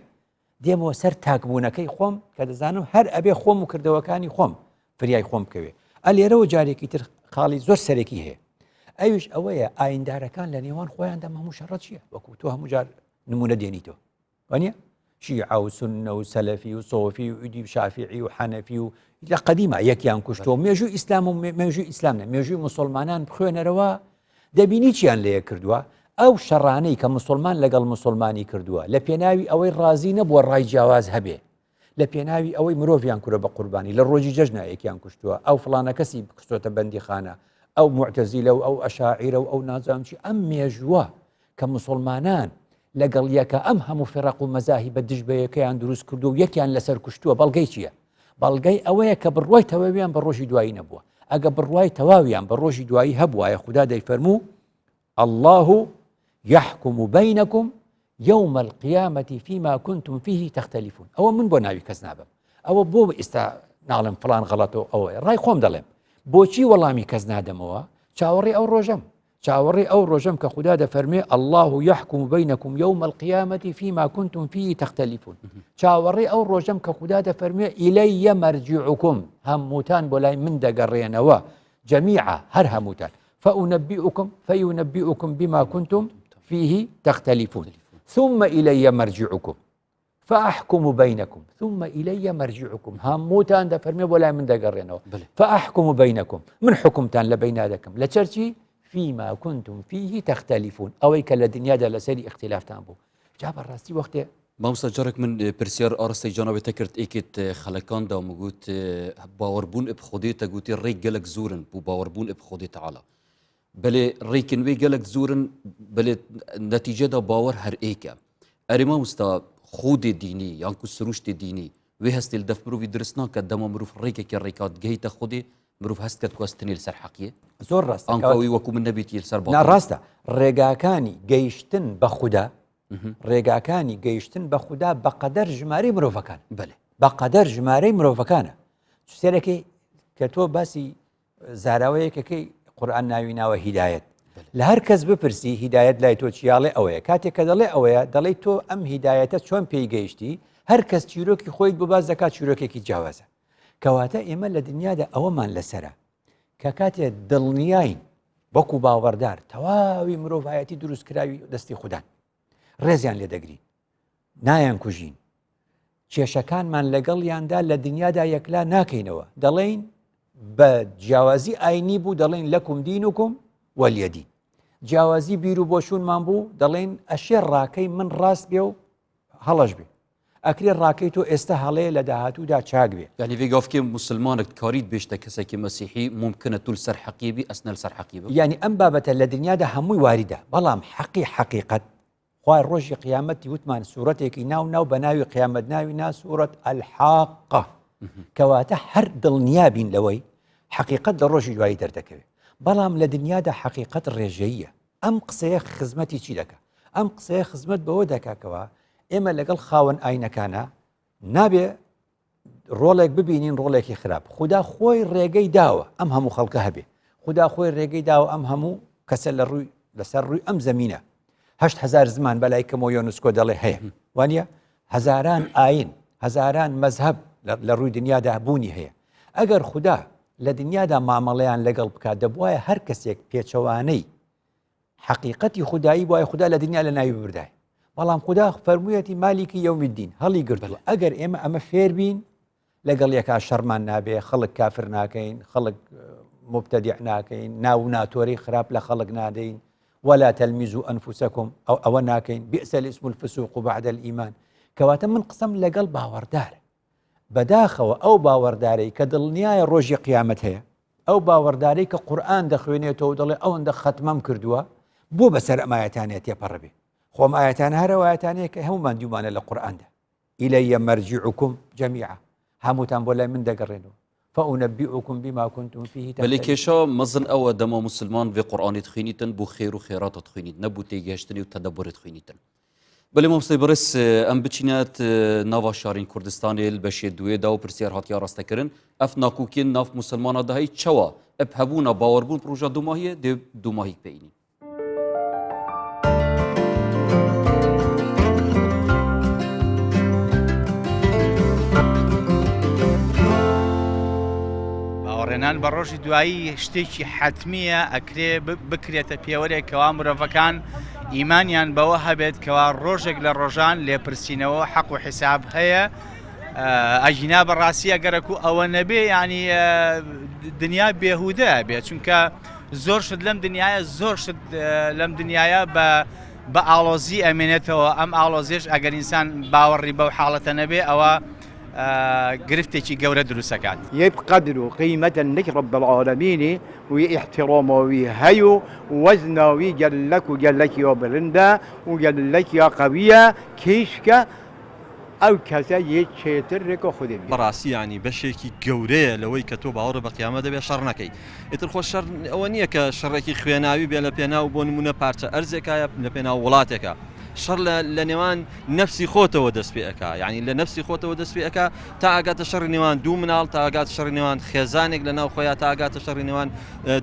دێمەوە سەر تاکبوونەکەی خۆم کە دەزانم هەر ئەبێ خۆم و کردەوەکانی خۆم فریای خۆم بکەوێ ئەلێرەوە جارێکی تر خاڵی زۆر سەرەکی هەیە ئەویش ئەوەیە ئایندارەکان لە نێوان خۆیاندا هەموو شەڕە چییە وەکو تۆ هەموو جار نمونە دێنیتەوە وانە شیعە و سنە و سەلەفی و سۆفی و ئیدی و شافعی و حەنەفی و لە قەدیما یەکیان کوشتۆ مێژوو ئیسلام و مێژوو ئیسلام نە مێژووی مسلمانان بخوێنەرەوە دەبینی چیان لێ کردووە ئەو شەڕانەی کە مسلمان لەگەڵ مسلمانی کردووە لە پێناوی ئەوەی ڕازی نەبووە ڕای جیاواز هەبێ. لە پێناوی ئەوەی مرۆڤیان کورە بە قوربانی لە ڕۆژی جەژنا یەکیان کوشتووە ئەو فڵانە کەسی خستۆتە بەندیخانە ئەو موعتەزیلە و ئەو ئەشاعیرە و ئەو نازانم چی ئەم مێژووە کە مسلمانان لەگەڵ یەکە ئەم هەموو فێڕق و مەزاهی بە دژ بە یەکەیان دروست کردو و یەکیان لەسەر کوشتووە بەڵگەی چییە؟ بەڵگەی ئەوەیە کە بڕوای تەواویان بە ڕۆژی دوایی نەبووە ئەگە بڕوای تەواویان بە ڕۆژی دوایی هەبوایە خودا دەیفەرموو اللە یحکم بینکم یوم القیامە فیما کنتم فیه تختلفون ئەوە من بۆ ناوی کەس نابم ئەوە بۆ ئێستا ناڵێم فلان غەڵەتەوە ئەوەیە ڕای خۆم دەڵێم بۆچی وەڵامی کەس نادەمەوە چاوەڕێ ئەو ڕۆژەم چاوەڕێ ئەو ڕۆژەم کە خودا دەفەرمێ الله يحكم بينكم يوم القيامة فيما كنتم فيه تختلفون چاوەڕێ ئەو ڕۆژەم کە خودا دەفەرمێ إلي مرجعكم هەمووتان بۆ لای من دەگەڕێنەوە جميعا هەر هەمووتان فأنبئكم فينبئكم بما كنتم فيه تختلفون ثم إلي مرجعكم فأحكم بينكم ثم إلي مرجعكم هەمووتان دەفەرمێ بۆ لای من دەگەڕێنەوە فأحكم بينكم من حکومتان لە بەینا دەکەم لە چەرچی فيما كنتم فيه تختلفون ئەوەی کە لە دنیادا لەسەری اختلافتان بوو جا بەڕاستی وەختێ
مامۆستا جارێک من پرسیار ئاراستەی جەنابێ تە کرد ئێکێت خەلەکان دا مگوت باوەڕبوون ئب خودێ تە گوتی ڕێک گەلک زورن بوو باوەڕبوون ئب خودێ تەعالا بەلێ ڕێکن وێ گەلک زورن بەلێ نەتیجەدا باوەڕ هەر ئێکە ئەرێ مامۆستا خودێ دینی یانکو سروشتی دینی وێ هەستێ لە دەف مرۆڤی درست ناکات دەما مرۆڤ ڕێکێکی ڕێکات گەیتە خودێ مرۆڤ هەست کەت کو ئەستنێ لەسەر حەقیە
زۆر ڕاستە
ئەنکەوی وەکو من نەبێتی لەسەر
باڵ ڕاستە ڕێگاکانی گەیشتن بە خودا ڕێگاکانی گەیشتن بە خودا بەقەدەر ژمارەی مرۆڤەکان
بەێ
بەقەدەر ژمارەی مرۆڤەکانە سێرەکەی کە تۆ باسی زاراوەیەکەکەی قورآن ناوی ناوە هیدایەت لە هەر کەس بپرسی هیدایەت لای تۆ چیاڵێ ئەوەیە کاتێک کە دەڵێ ئەوەیە دەڵێ تۆ ئەم هیدایەتە چۆن پێی گەیشتی هەر کەس چیرۆکی خۆیت بۆ باز دەکات چیرۆکێکی جیاوازە کەواتە ئێمە لە دنیادا ئەوەمان لەسرە کە کاتێ دڵنیاین وەکو باوەڕدار تەواوی مرۆڤایەتی دروستکراوی دەستی خوددان ڕێزیان لێ دەگرین نایان کوژین کێشەکانمان لەگەڵیاندا لە دنیادا یەکلا ناکەینەوە دەڵێین بە جیاوازی ئاینی بوو دەڵێن لەکم دینکم وەلیەدین جیاوازی بیر و بۆچوونمان بوو دەڵێن ئەشێ ڕاکەی من ڕاست بێ و هەڵەش بێ ئەکرێ ڕاکەی تۆ ئێستا هەڵەیە لە داهاتوودا چاک بێ.
یانی ڤێ گافکێ موسلمانک کاریت بێشتە کەسەکی مەسیحی مومکنە تو لسەر حەقیێ بی ئەس نە لسەر حەقیێ بم.
یانی ئەم بابەتە لە دنیادا هەمووی واریدە بەڵام حەقی حەقیقەت خوا ڕۆژی قیامەتی وتمان سورەتێکی ناو ناو بە ناوی قیامەت ناوی نا سورەت الحاقە کەواتە هەر دڵنیا بین لەوەی حەقیقەت لە ڕۆژی دوایی دەردەکەوێت بەڵام لە دنیادا حەقیقەت ڕێژەیە ئەم قسەیە خزمەتی چی دەکا؟ ئەم قسەیە خزمەت بەوە دەکا کەوا ئێمە لەگەڵ خاوەن ئاینەکانە نابێ ڕۆڵێک ببینین ڕۆڵێکی خراپ خودا خۆی ڕێگەی داوە ئەم هەموو خەڵکە هەبێ خودا خۆی ڕێگەی داوە ئەم هەموو کەسە لە ڕووی لەسەر ڕووی ئەم زمینە هزار زمان بەلای کەمەوە یۆنسکۆ دەڵێ هەیە وانە هەزاران ئاین هەزاران مەزهب لە ڕووی دنیادا بوونی هەیە ئەگەر خودا لە دنیادا مامەڵەیان لەگەڵ بکات دەبوایە هەر کەسێک پێچەوانەی حەقیقەتی خودایی بوایە خودا لە دنیا لە ناوی ببردای بەڵام خودا فەرموویەتی مالیکی یوم الدین هەڵی گرتووە ئەگەر ئێمە ئەمە فێر بین لەگەڵ یەکا شەڕمان نابێ خەڵک کافر ناکەین خەڵک مبتدع ناکەین ناو و ناتۆری خراپ لە خەڵک نادەین ولا تلمزوا انفسکم ئەو ئەوە ناکەین بئس الاسم الفسوق بعد الایمان کەواتە من قسەم لەگەڵ باوەڕدارە بەداخەوە ئەو باوەڕدارەی کە دڵنیایە ڕۆژی قیامەت هەیە، ئەو باوەڕدارەی کە قورئان دەخوێنێتەوە و دەڵێ ئەوەندە خەتمەم کردووە، بۆ بەسەر ئەم ئایەتانەیە تێپەڕ بێ؟ خۆ ئەم ئایەتانە هەر ئەو ئایەتانەیە کە هەموومان دیومانە لە قورئاندا. الی مرجعکم جمیعا، هەمووتان بۆ لای من دەگەڕێنەوە. فأنبئکم بما کنتم فیه
بەلێ
تختلفون.
کێشا مەزن ئەوە دەما موسلمان ڤێ قورئانێ دخوینیتن بۆ خێر و خێراتە دخوینیت نە بۆ تێگەهشتنێ و تەدەبورێ دخوینیتن. بەلێ مامۆستای بەڕێز ئەم بچینە ناوا شارین کوردستانێ بەشێ دوێ دا و پرسیار هاتیا ڕاستەکردن ئەف ناکوکیێن ناف موسلمانە دهی چەوە ئەپ هەبوونا باوەڕبوون پرۆژە دوماهیە دێ دوماهیک پێینی.
باوەڕێنان بە ڕۆژی دوایی شتێکی حەتمییە ئەکرێ بکرێتە پێوەرێک کەوا مرۆڤەکان ئیمانیان بەوە هەبێت کەوا ڕۆژێک لە ڕۆژان لێپرسینەوە حەق و حیساب هەیە ئەگینا بەڕاستی ئەگەرەکو ئەوە نەبێ ینی دنیا بێهودە بێ چونکە زۆر شت لەم دنیاە زۆر شت لەم دنیاە بە بە ئاڵۆزی ئەمێنێتەوە ئەم ئاڵۆزیش ئەگەر ئینسان باوەڕی بەو حاڵەتە نەبێ ئەوە گرفتێکی گەورە دروست ئەکات.
یە قەدر و قیمەتە نک رب العالمین و یە ئیحتراما وی هەی و وەزنا وی گەلەک و گەلەک یا بلندە و گەلەک یا قەویە کیشکە ئەو کەسە یە چێتر رێکا خودێ بیە.
بەڕاستی یانی بەشێکی گەورەیە لەوەی کە تۆ باوەڕت بە قیامەت هەبێ شەڕ نەکەی ئیتر خۆ شەڕ ئەوە نییە کە شەڕێکی خوێناوی بێ لە پێناو بۆ نمونە پارچە ئەرزێکا یا لە پێناو وڵاتێکا شەڕ لە لە نێوان نەفسی خۆتەوە دەست پێ ئەکا یعنی لە نەفسی خۆتەوە دەست پێ ئەکا تا ئاگاتە شەڕی نێوان دوو مناڵ تا ئاگات شەڕی نێوان خێزانێک لە ناو خۆیان تا ئاگاتە شەڕی نێوان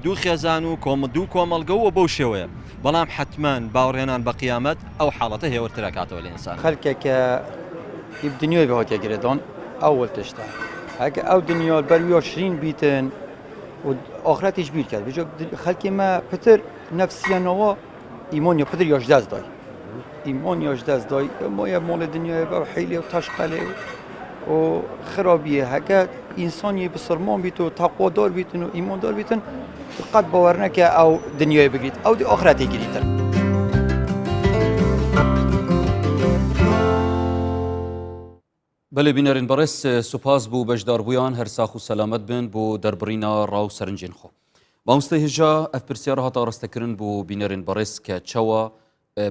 دوو خێزان و کۆم دوو کۆمەڵگە و بەو شێوەیە بەڵام حەتمەن باوەڕهێنان بە قیامەت ئەو حاڵەتە هێورتر ئەکاتەوە لە ئینسان.
خەلکێک کە ئی دنیای بە هاتیە گرێدان ئەول تشتە هەکە ئەو دنیا بەر ویا شرین بیتن و ئاخرەتیش بیر کرد بجا خەلکی مە پتر نەفسیانەوە ئیمان یا پتر یاش دەست دای ئیمان یاش دەست دای مایە ماڵ دنیای بە حیلی و تەشقەلێ و خرابیە هەکە ئینسانی بسرمان بیت و تەقوادار بیتن و ئیماندار بیتن قەت باوەڕ نەکە ئەو دنیای بگریت ئەو دی ئاخرەتی گریتن.
بەلێ بینەرên بەڕێز سوپاس بۆ بەشداربوویان هەر ساخ و سەلامەت بن بۆ دەربڕینا ڕا و سەرنجێن خۆ. مامۆستای هێژا ئەv پرسیارە هاتە ئاڕاستەکردن بۆ بینەرên بەڕێز کە چەوە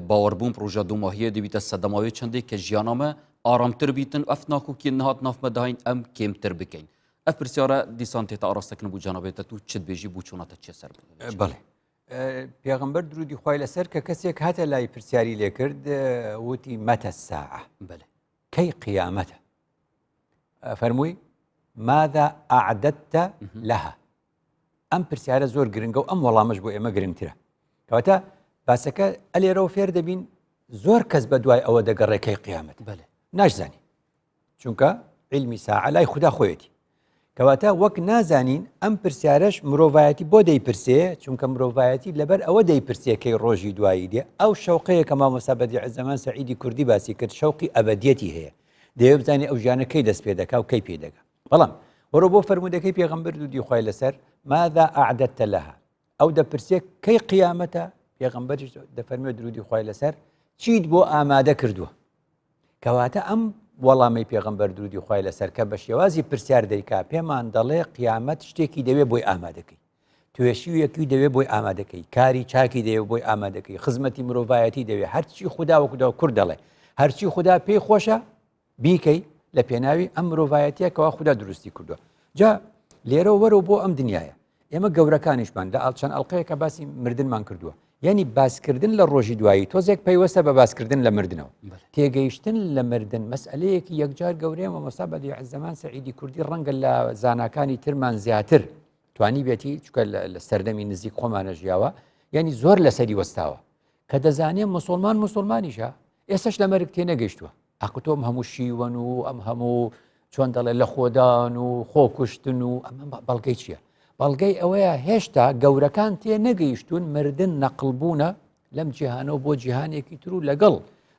باوەڕبوون پڕۆژە دوماهیە دەبیتە سەدەماوێ چەندێک کە ژیانامە ئارامتر بیتن ئەف ناکۆکیە نهات نافمە داین ئەم کێمتر بکەین ئەف پرسیارە دیسان تێتە ئاڕاستەکردن بۆ جەنابێتە تو چت بێژی بۆ چۆناتە چێ سەر
بەڵێ پێغمبەر درودی خوای لەسەر کە کەسێک هاتە لای پرسیاری لێکرد وتی مەتە ساعە بەێ کەی قیامەتە فەرمووی ماذا أعددت لها ئەم پرسیارە زۆر گرنگە و ئەم وەڵامەش بۆ ئێمە گرنگترە کەواتە باسەکە ئەلێرەوە فێر دەبین زۆر کەس بە دوای ئەوە دەگەڕێکەی قیامەت بەێ ناشزانی چونکە علمی ساعە لای خوددا خۆیەتی کەواتە وەک نازانین ئەم پرسیارش مرۆڤایەتی بۆ دەیپرسێ چونکە مرۆڤایەتی لەبەر ئەوە دەیپرسێکەی ڕۆژی دوایی دێ ئەو شەوقەیە کە مامۆستا بەدیع زەمان سەعیدی کوردی باسی کرد شەوقی ئەبدیەتی هەیە دەیەوێ بزانێ ئەو ژیانە کەی دەست پێ دەکا و کەی پێ دەگا بەڵام وەرە بۆ فەرموودەکەی پێغەمبەر درودی خوای لەسەر ماذا اعددت لها ئەو دەپرسێ کەی قیامەتە پێغەمبەریش دەفەرموێ درودی خوای لەسەر چیت بۆ ئامادە کردووە کەواتە ئەم وەڵامی پێغەمبەر درودی خوای لەسەر کە بە شێوازی پرسیار دەیکا پێمان دەڵێ قیامەت شتێکی دەوێ بۆی ئامادەکەی توێشیویەکی دەوێ بۆی ئامادەکەی کاری چاکی دەوێ بۆی ئامادەکەی خزمەتی مرۆڤایەتی دەوێ هەرچی خودا وەکودا کورد دەڵێ هەرچی خودا پێی خۆشە بیکەی لە پێناوی ئەم مرۆڤایەتیە کەوا خودا دروستی کردووە جا لێرە وەرەوە بۆ ئەم دنیاە ئێمە گەورەکانیشمان لە چەند ئەڵلقەیەکە باسی مردنمان کردووە یعنی باسکردن لە ڕۆژی دوایی تۆزێک پەیوەستە بە باسکردن لە مردنەوە تێگەیشتن لە مردن مەسئلەیەکی یەکجار گەورەیە مامۆستا بەدیع زەمان سەعیدی کوردی ڕەنگە لە زاناکانی ترمان زیاتر توانی بێتی چکە لە سەردەمی نزیک خۆمانە ژیاوە یعنی زۆر لەسەری وەستاوە کە دەزانێ مسلمان مسلمانیشە ئێستش لە مەرگ تێنەگەیشتووە ئەق تۆ ئەم هەموو شیوەن و ئەم هەموو چۆن دەڵێ لە خۆدان و خۆکوشتن و ئەمە بەڵگەی چییە؟ بەڵگەی ئەوەیە هێشتا گەورەکان تێ نەگەیشتون مردن نەقلبوونە لەم جیهانەوە بۆ جیهانێکی تر و لەگەڵ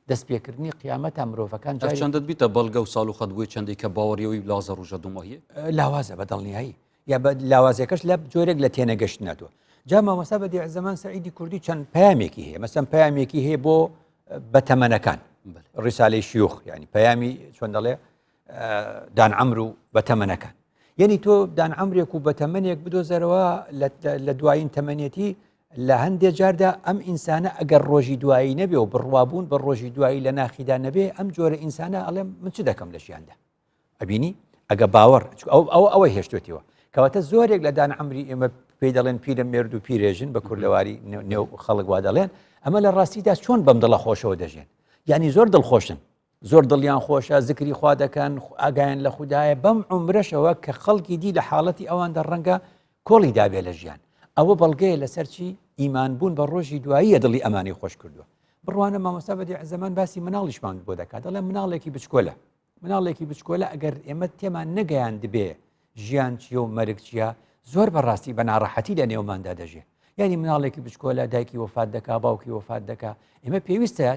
دەستپێکردنی قیامەتە مرۆڤەکان
چەندت بیتە بەڵگە و ساڵ و خەت بووی چەندی کە باوەڕیەوەی لازە ڕژە دوماهیە
لاوازە بە دڵنیایی یا بە لاوازەکەش لە جۆرێک لە تێنەگەشتن هاتووە جا مامۆستا بەدیع زەمان سەعیدی کوردی چەند پەیامێکی هەیە مەسەن پەیامێکی هەیە بۆ بەتەمەنەکان ڕیسالەی شیوخ ینی پەیامی چۆن دەڵێ دان عمر و بەتەمەنەکان یعنی تۆ دان عمرێک و بەتەمەنێک بدۆزەرەوە لە دوایین تەمەنێتی لە هەندێ جاردا ئەم ئینسانە ئەگەر ڕۆژی دوایی نەبێ و بڕوابوون بە ڕۆژی دوایی لە ناخیدا نەبێ ئەم جۆرە ئینسانە ئەڵێم من چ دەکەم لە ژیاندا ئەبینی ئەگە باوەڕ ئەو ئەو ئەوەی هێشتێتیەوە کەواتە زۆرێک لە دان عمری ئێمە پێی دەڵێن پیرە مێرد و پیرێژن بە کوردەواری نێو خەڵک وا دەڵێن ئەمە لە ڕاستیدا چۆن بەم دڵە خۆشەوە دەژێن یعنی زۆر دڵخۆشن زۆر دڵیان خۆشە زکری خوا دەکەن ئاگایان لە خوددایە بەم عمرەشەوە کە خەڵکی دی لە حاڵەتی ئەواندا ڕەنگە کۆڵی دابێ لە ژیان ئەوە بەڵگەیە لەسەر چی ئیمان بوون بە ڕۆژی دواییە دڵی ئەمانی خۆش کردووە بڕوانە مامۆستا بەدیع زەمان باسی مناڵیشمان بۆ دەکات دەڵێ مناڵێکی بچکۆلە مناڵێکی بچکۆلە ئەگەر ئێمە تێمان نەگەیاندبێ ژیان چیە و مەرگ چیە زۆر بەڕاستی بە ناڕەحەتی لە نێوماندا دەژێ یعنی مناڵێکی بچکۆلە دایکی وەفات دەکا باوکی وەفات دەکا ئێمە پێویستە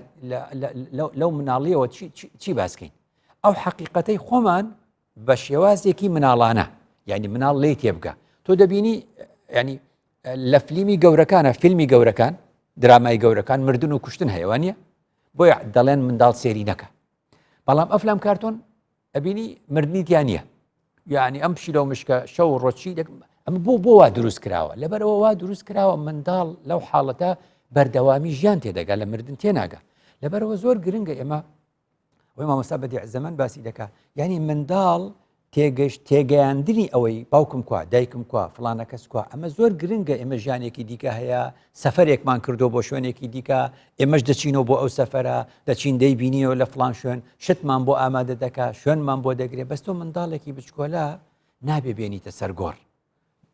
لەو مناڵیەوە چی باسکەین ئەو حەقیقەتەی خۆمان بە شێوازێکی مناڵانە یعنی مناڵ لی تێبگە تۆ دەبینی ینی لە فلیمی گەورەکانە فیلمی گەورەکان درامای گەورەکان مردن و کوشتن هەیەوانە بۆیە دەڵێن منداڵ سێری نەکە بەڵام ئەفلام کارتۆن ئەبینی مردنی تیا نییە یعنی ئەم پشیلە و مشکە شەو ڕۆچی ئەمە بۆ بۆ وا دروست کراوە لەبەرەوە وا دروست کراوە منداڵ لەو حاڵەتە بەردەوامی ژیان تێدەگا لە مردن تێناگا لەبەرەوە زۆر گرنگە ئێمە ئەوەی مامۆستا بەدیع زەمەن باسی دەکا یعنی منداڵ تێگەشت تێگەیاندنی ئەوەی باوکم کوا دایکم کوا فلانە کەس کوا ئەمە زۆر گرنگە ئێمە ژیانێکی دیکە هەیە سەفەرێکمان کردو بۆ شوێنێکی دیکە ئێمەش دەچینەوە بۆ ئەو سەفەرە دەچین دەیبینیەوە لە فلان شوێن شتمان بۆ ئامادە دەکا شوێنمان بۆ دەگرێ بەس تۆ منداڵێکی بچکۆلە نابێ بێنیتە سەرگۆڕ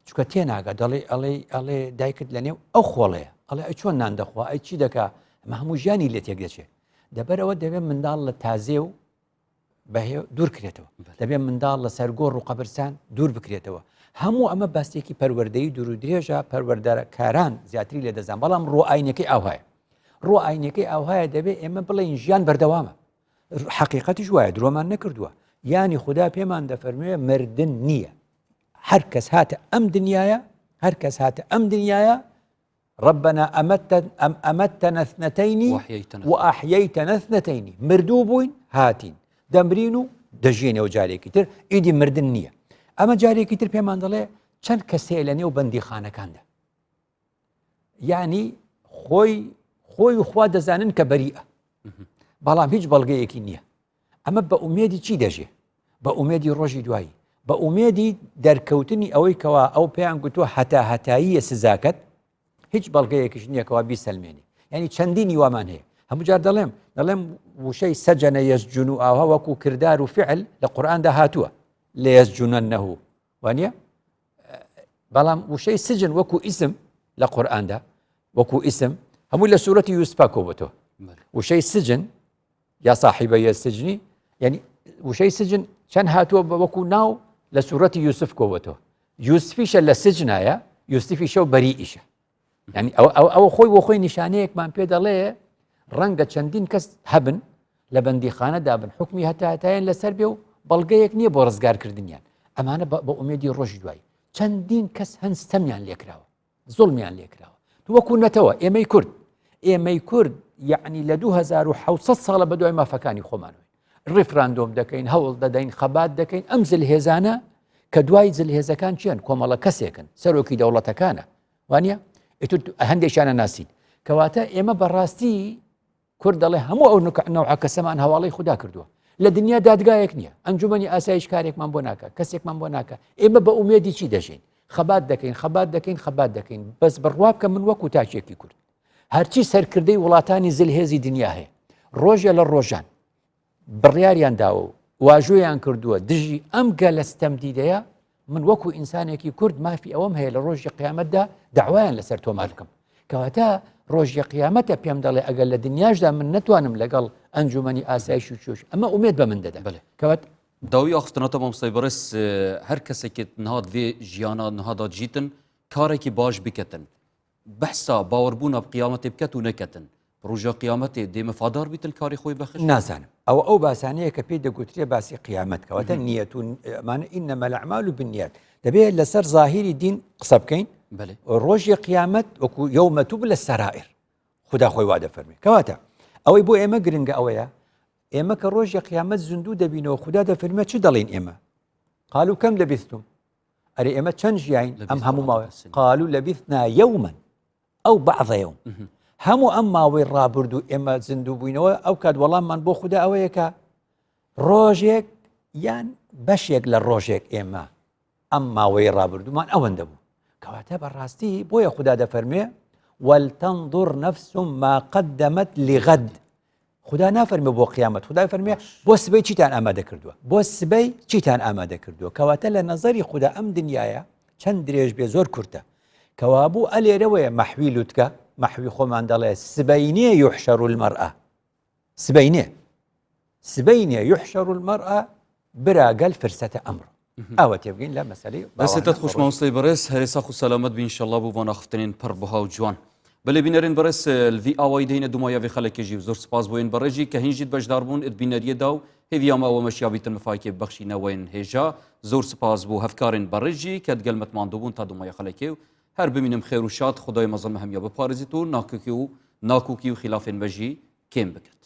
چکە تێناگە دەڵێ ئەڵێ ئەڵێ دایکت لە نێو ئەو خۆڵەیە ئەڵێ ئەی چۆن نان دەخوا ئەی چی دەکا ئەمە هەموو ژیانی لێ تێک دەچێت دەبەرەوە دەبێت منداڵ لە تازێ و بەهێ دوور کرێتەوە دەبێت منداڵ لە سەرگۆڕ و قەبرسان دوور بکرێتەوە هەموو ئەمە باستێکی پەروەردەی دوور و درێژە پەروەردەکاران زیاتری لێ دەزان بەڵام ڕۆ ئاینەکەی ئاوهایە ڕۆ ئاینەکەی ئاوهایە دەبێت ئێمە بڵێن ژیان بەردەوامە حقیقەتیش وایە درۆمان نەکردووە یانی خودا پێمان دەفەرموێ مردن نییە هەر کەس هاتە ئەم دنیاە هەر کەس هاتە ئەم دنیاە ربنا أمتنا اثنتين وأحييتنا اثنتين مردوو بووین هاتین دەمرین و دەژێنەوە جارێکی تر ئیدی مردن نییە ئەمە جارێکی تر پێمان دەڵێ چەند کەسەیە لە نێو بەندیخانەکاندا یعنی خۆی خۆی و خوا دەزانن کە بەریئە بەڵام هیچ بەڵگەیەکی نییە ئەمە بە ئومێدی چی دەژێ؟ بە ئومێدی ڕۆژی دوایی، بە ئومێدی دەرکەوتنی ئەوەی کەوا ئەو پێیان گوتووە هەتا هەتاییە سزاکەت، هیچ بەڵگەیەکیش نییە کەوا بیسەلمێنی. یعنی چەندینی وامان هەیە. هەموو جار دەڵێم، دەڵێم وشەی سەجەنە یەسجون و ئاوها وەکو کردار و فعل لە قورئاندا هاتووە، لەیەسجونەنەه وانە؟ بەڵام وشەی سجن وەکو ئیسم لە قورئاندا وەکو ئیسم هەموو لە سوورەتی یوسفا کۆبەتەوە وشەی سجن یا صاحبە سجنی یعنی وشەی سجن چەند هاتووە بە وەکو ناو لە سوورەتی یوسف کۆبەتەوە یوسفیشە لە سجنایە یوسفی شەو بەری ئیشە ینی ئەو ئەو ئەوە خۆی بۆ خۆی نیشانەیەکمان پێ دەڵێ ڕەنگە چەندین کەس هەبن لە بەندیخانەدا بن حکمی هەتا هەتایان لەسەر بێ و بەڵگەیەک نییە بۆ ڕزگارکردنیان ئەمانە بە ئومێدی ڕۆژی دوایی چەندین کەس هەن ستەمیان لێکراوە زوڵمیان لێکراوە وەکو نەتەوە ئێمەی کورد ئێمەی کورد یعنی لە 2600 ساڵە بە دوای مافەکانی خۆمانەوەین ڕیفراندۆم دەکەین هەوڵ دەدەین خەبات دەکەین ئەم زلهێزانە کە دوای زلهێزەکان چیان کۆمەڵە کەسێکن سەرۆکی دەوڵەتەکانە وانە ئیتر هەندێکیانە ناسین کەواتە ئێمە بەڕاستی کورد دەڵێ هەموو ئەو نەوعە کەسەمان هەواڵەی خودا کردووە لە دنیا دادگایەک نییە ئەنجومەنی ئاسایش کارێکمان بۆ ناکە کەسێکمان بۆ ناکە ئێمە بە ئومێدی چی دەژین خەبات دەکەین خەبات دەکەین خەبات دەکەین بەس بڕوا بکە من وەکو تاکێکی کورد هەرچی سەرکردەی وڵاتانی زلهێزی دنیا هەیە ڕۆژێ لە ڕۆژان بڕیاریان داوە و واژۆیان کردووە دژی ئەم گەلە ستەمدیدەیە، من وەکو ئینسانێکی کورد مافی ئەوەم هەیە لە ڕۆژی قیامەتدا داوایان لەسەر تۆمار بکەم. کەواتە ڕۆژی قیامەتە پێم دەڵێ ئەگەر لە دنیاشدا من نەتوانم لەگەڵ ئەنجومەنی ئاسایش و چۆش ئەمە ئومێد بە من دەدە.
بەلێ.
کەوات
داوی ئاخفتنا تە مامۆستای بەڕێز هەر کەسێکت نهات vê ژیانا نها دا جیتن کارێکی باش بکەتن بەحسا باوەڕبوونا بە قیامەتێ بکەت و نەکەتن، ڕوژا قیامەتێ دێ مفادار بیتن کاری خۆی بەخش؟
نازانم ئەوە ئەو باسانەیە کە پێی دەگوترێ باسی قیامەت کەواتە نیەت و ئەمانە ئینەمە الأعمال بالنیات دەبێت لەسەر ظاهری دین قسە بکەین
بەلێ.
ڕۆژی قیامەت وەکو یومە تبلە السرائر خودا خۆی وا دەفەرمێ کەواتە ئەوەی بۆ ئێمە گرنگە ئەوەیە ئێمە کە ڕۆژی قیامەت زیندوو دەبینەوە خودا دەفەرمێ چ دەڵێین ئێمە قالوا کەم لەبیستم ئەرێ ئێمە چەند ژیاین ئەم هەموو ماوە قالوا لبثنا يوما أو بعض يوم هەموو ئەم ماوەی ڕابردوو ئێمە زیندوو بووینەوە ئەو کات وەڵاممان بۆ خودا ئەوەیە کە ڕۆژێک یان بەشێک لە ڕۆژێک ئێمە ئەم ماوەی ڕابردوومان ئەوەندە بوو کەواتە بەڕاستی بۆیە خودا دەفەرمێ ولتنظر نفس ما قدمت لغد خودا نافەرمێ بۆ قیامەت خودای فەرمێ بۆ سبەی چیتان ئامادە کردووە بۆ سبەی چیتان ئامادە کردووە کەواتە لە نظری خودا ئەم دنیاە چەند درێژ بێ زۆر کورتە کەوابوو ئەلێرەوەیە مەحوی لوتکە مەحوی خۆمان دەڵێ سبەینێ یحشر المرأة سبەینێ سبەینێ یحشر المرأة برا گەل فرسەتە ئەمڕۆ ئەوە تێبگەین لە مەسەلەی
دەستت خوش مامۆستای بەڕێز هەرێ ساخ و سەلامەت بی انشالله بۆ ڤان ئاخفتنێن پڕ بەها و جوان بەلێ بینەرێن بەڕێز لڤی ئاوایی دەینە دومایا ڤێ خەلەکێ ژی و زۆر سپاس بۆ ێن بەڕێژی کە هین ژیت بەشدار بوون ئت بینەریە دا و هێڤیا مە ئەوە مەشیا بیتن مفایکێ ببەخشینە وەێن هێژا زۆر سپاس بۆ هەڤکارێن بەڕێژی کە دگەل مەت ماندوو بوون تا دومایا خەلەکێ و هەر بمینم خێر و شاد خودای مەزن مە هەمیا بپارێزیت و ناکۆکی و ناکۆکی و خیلافێن مە ژی کێم بکەت.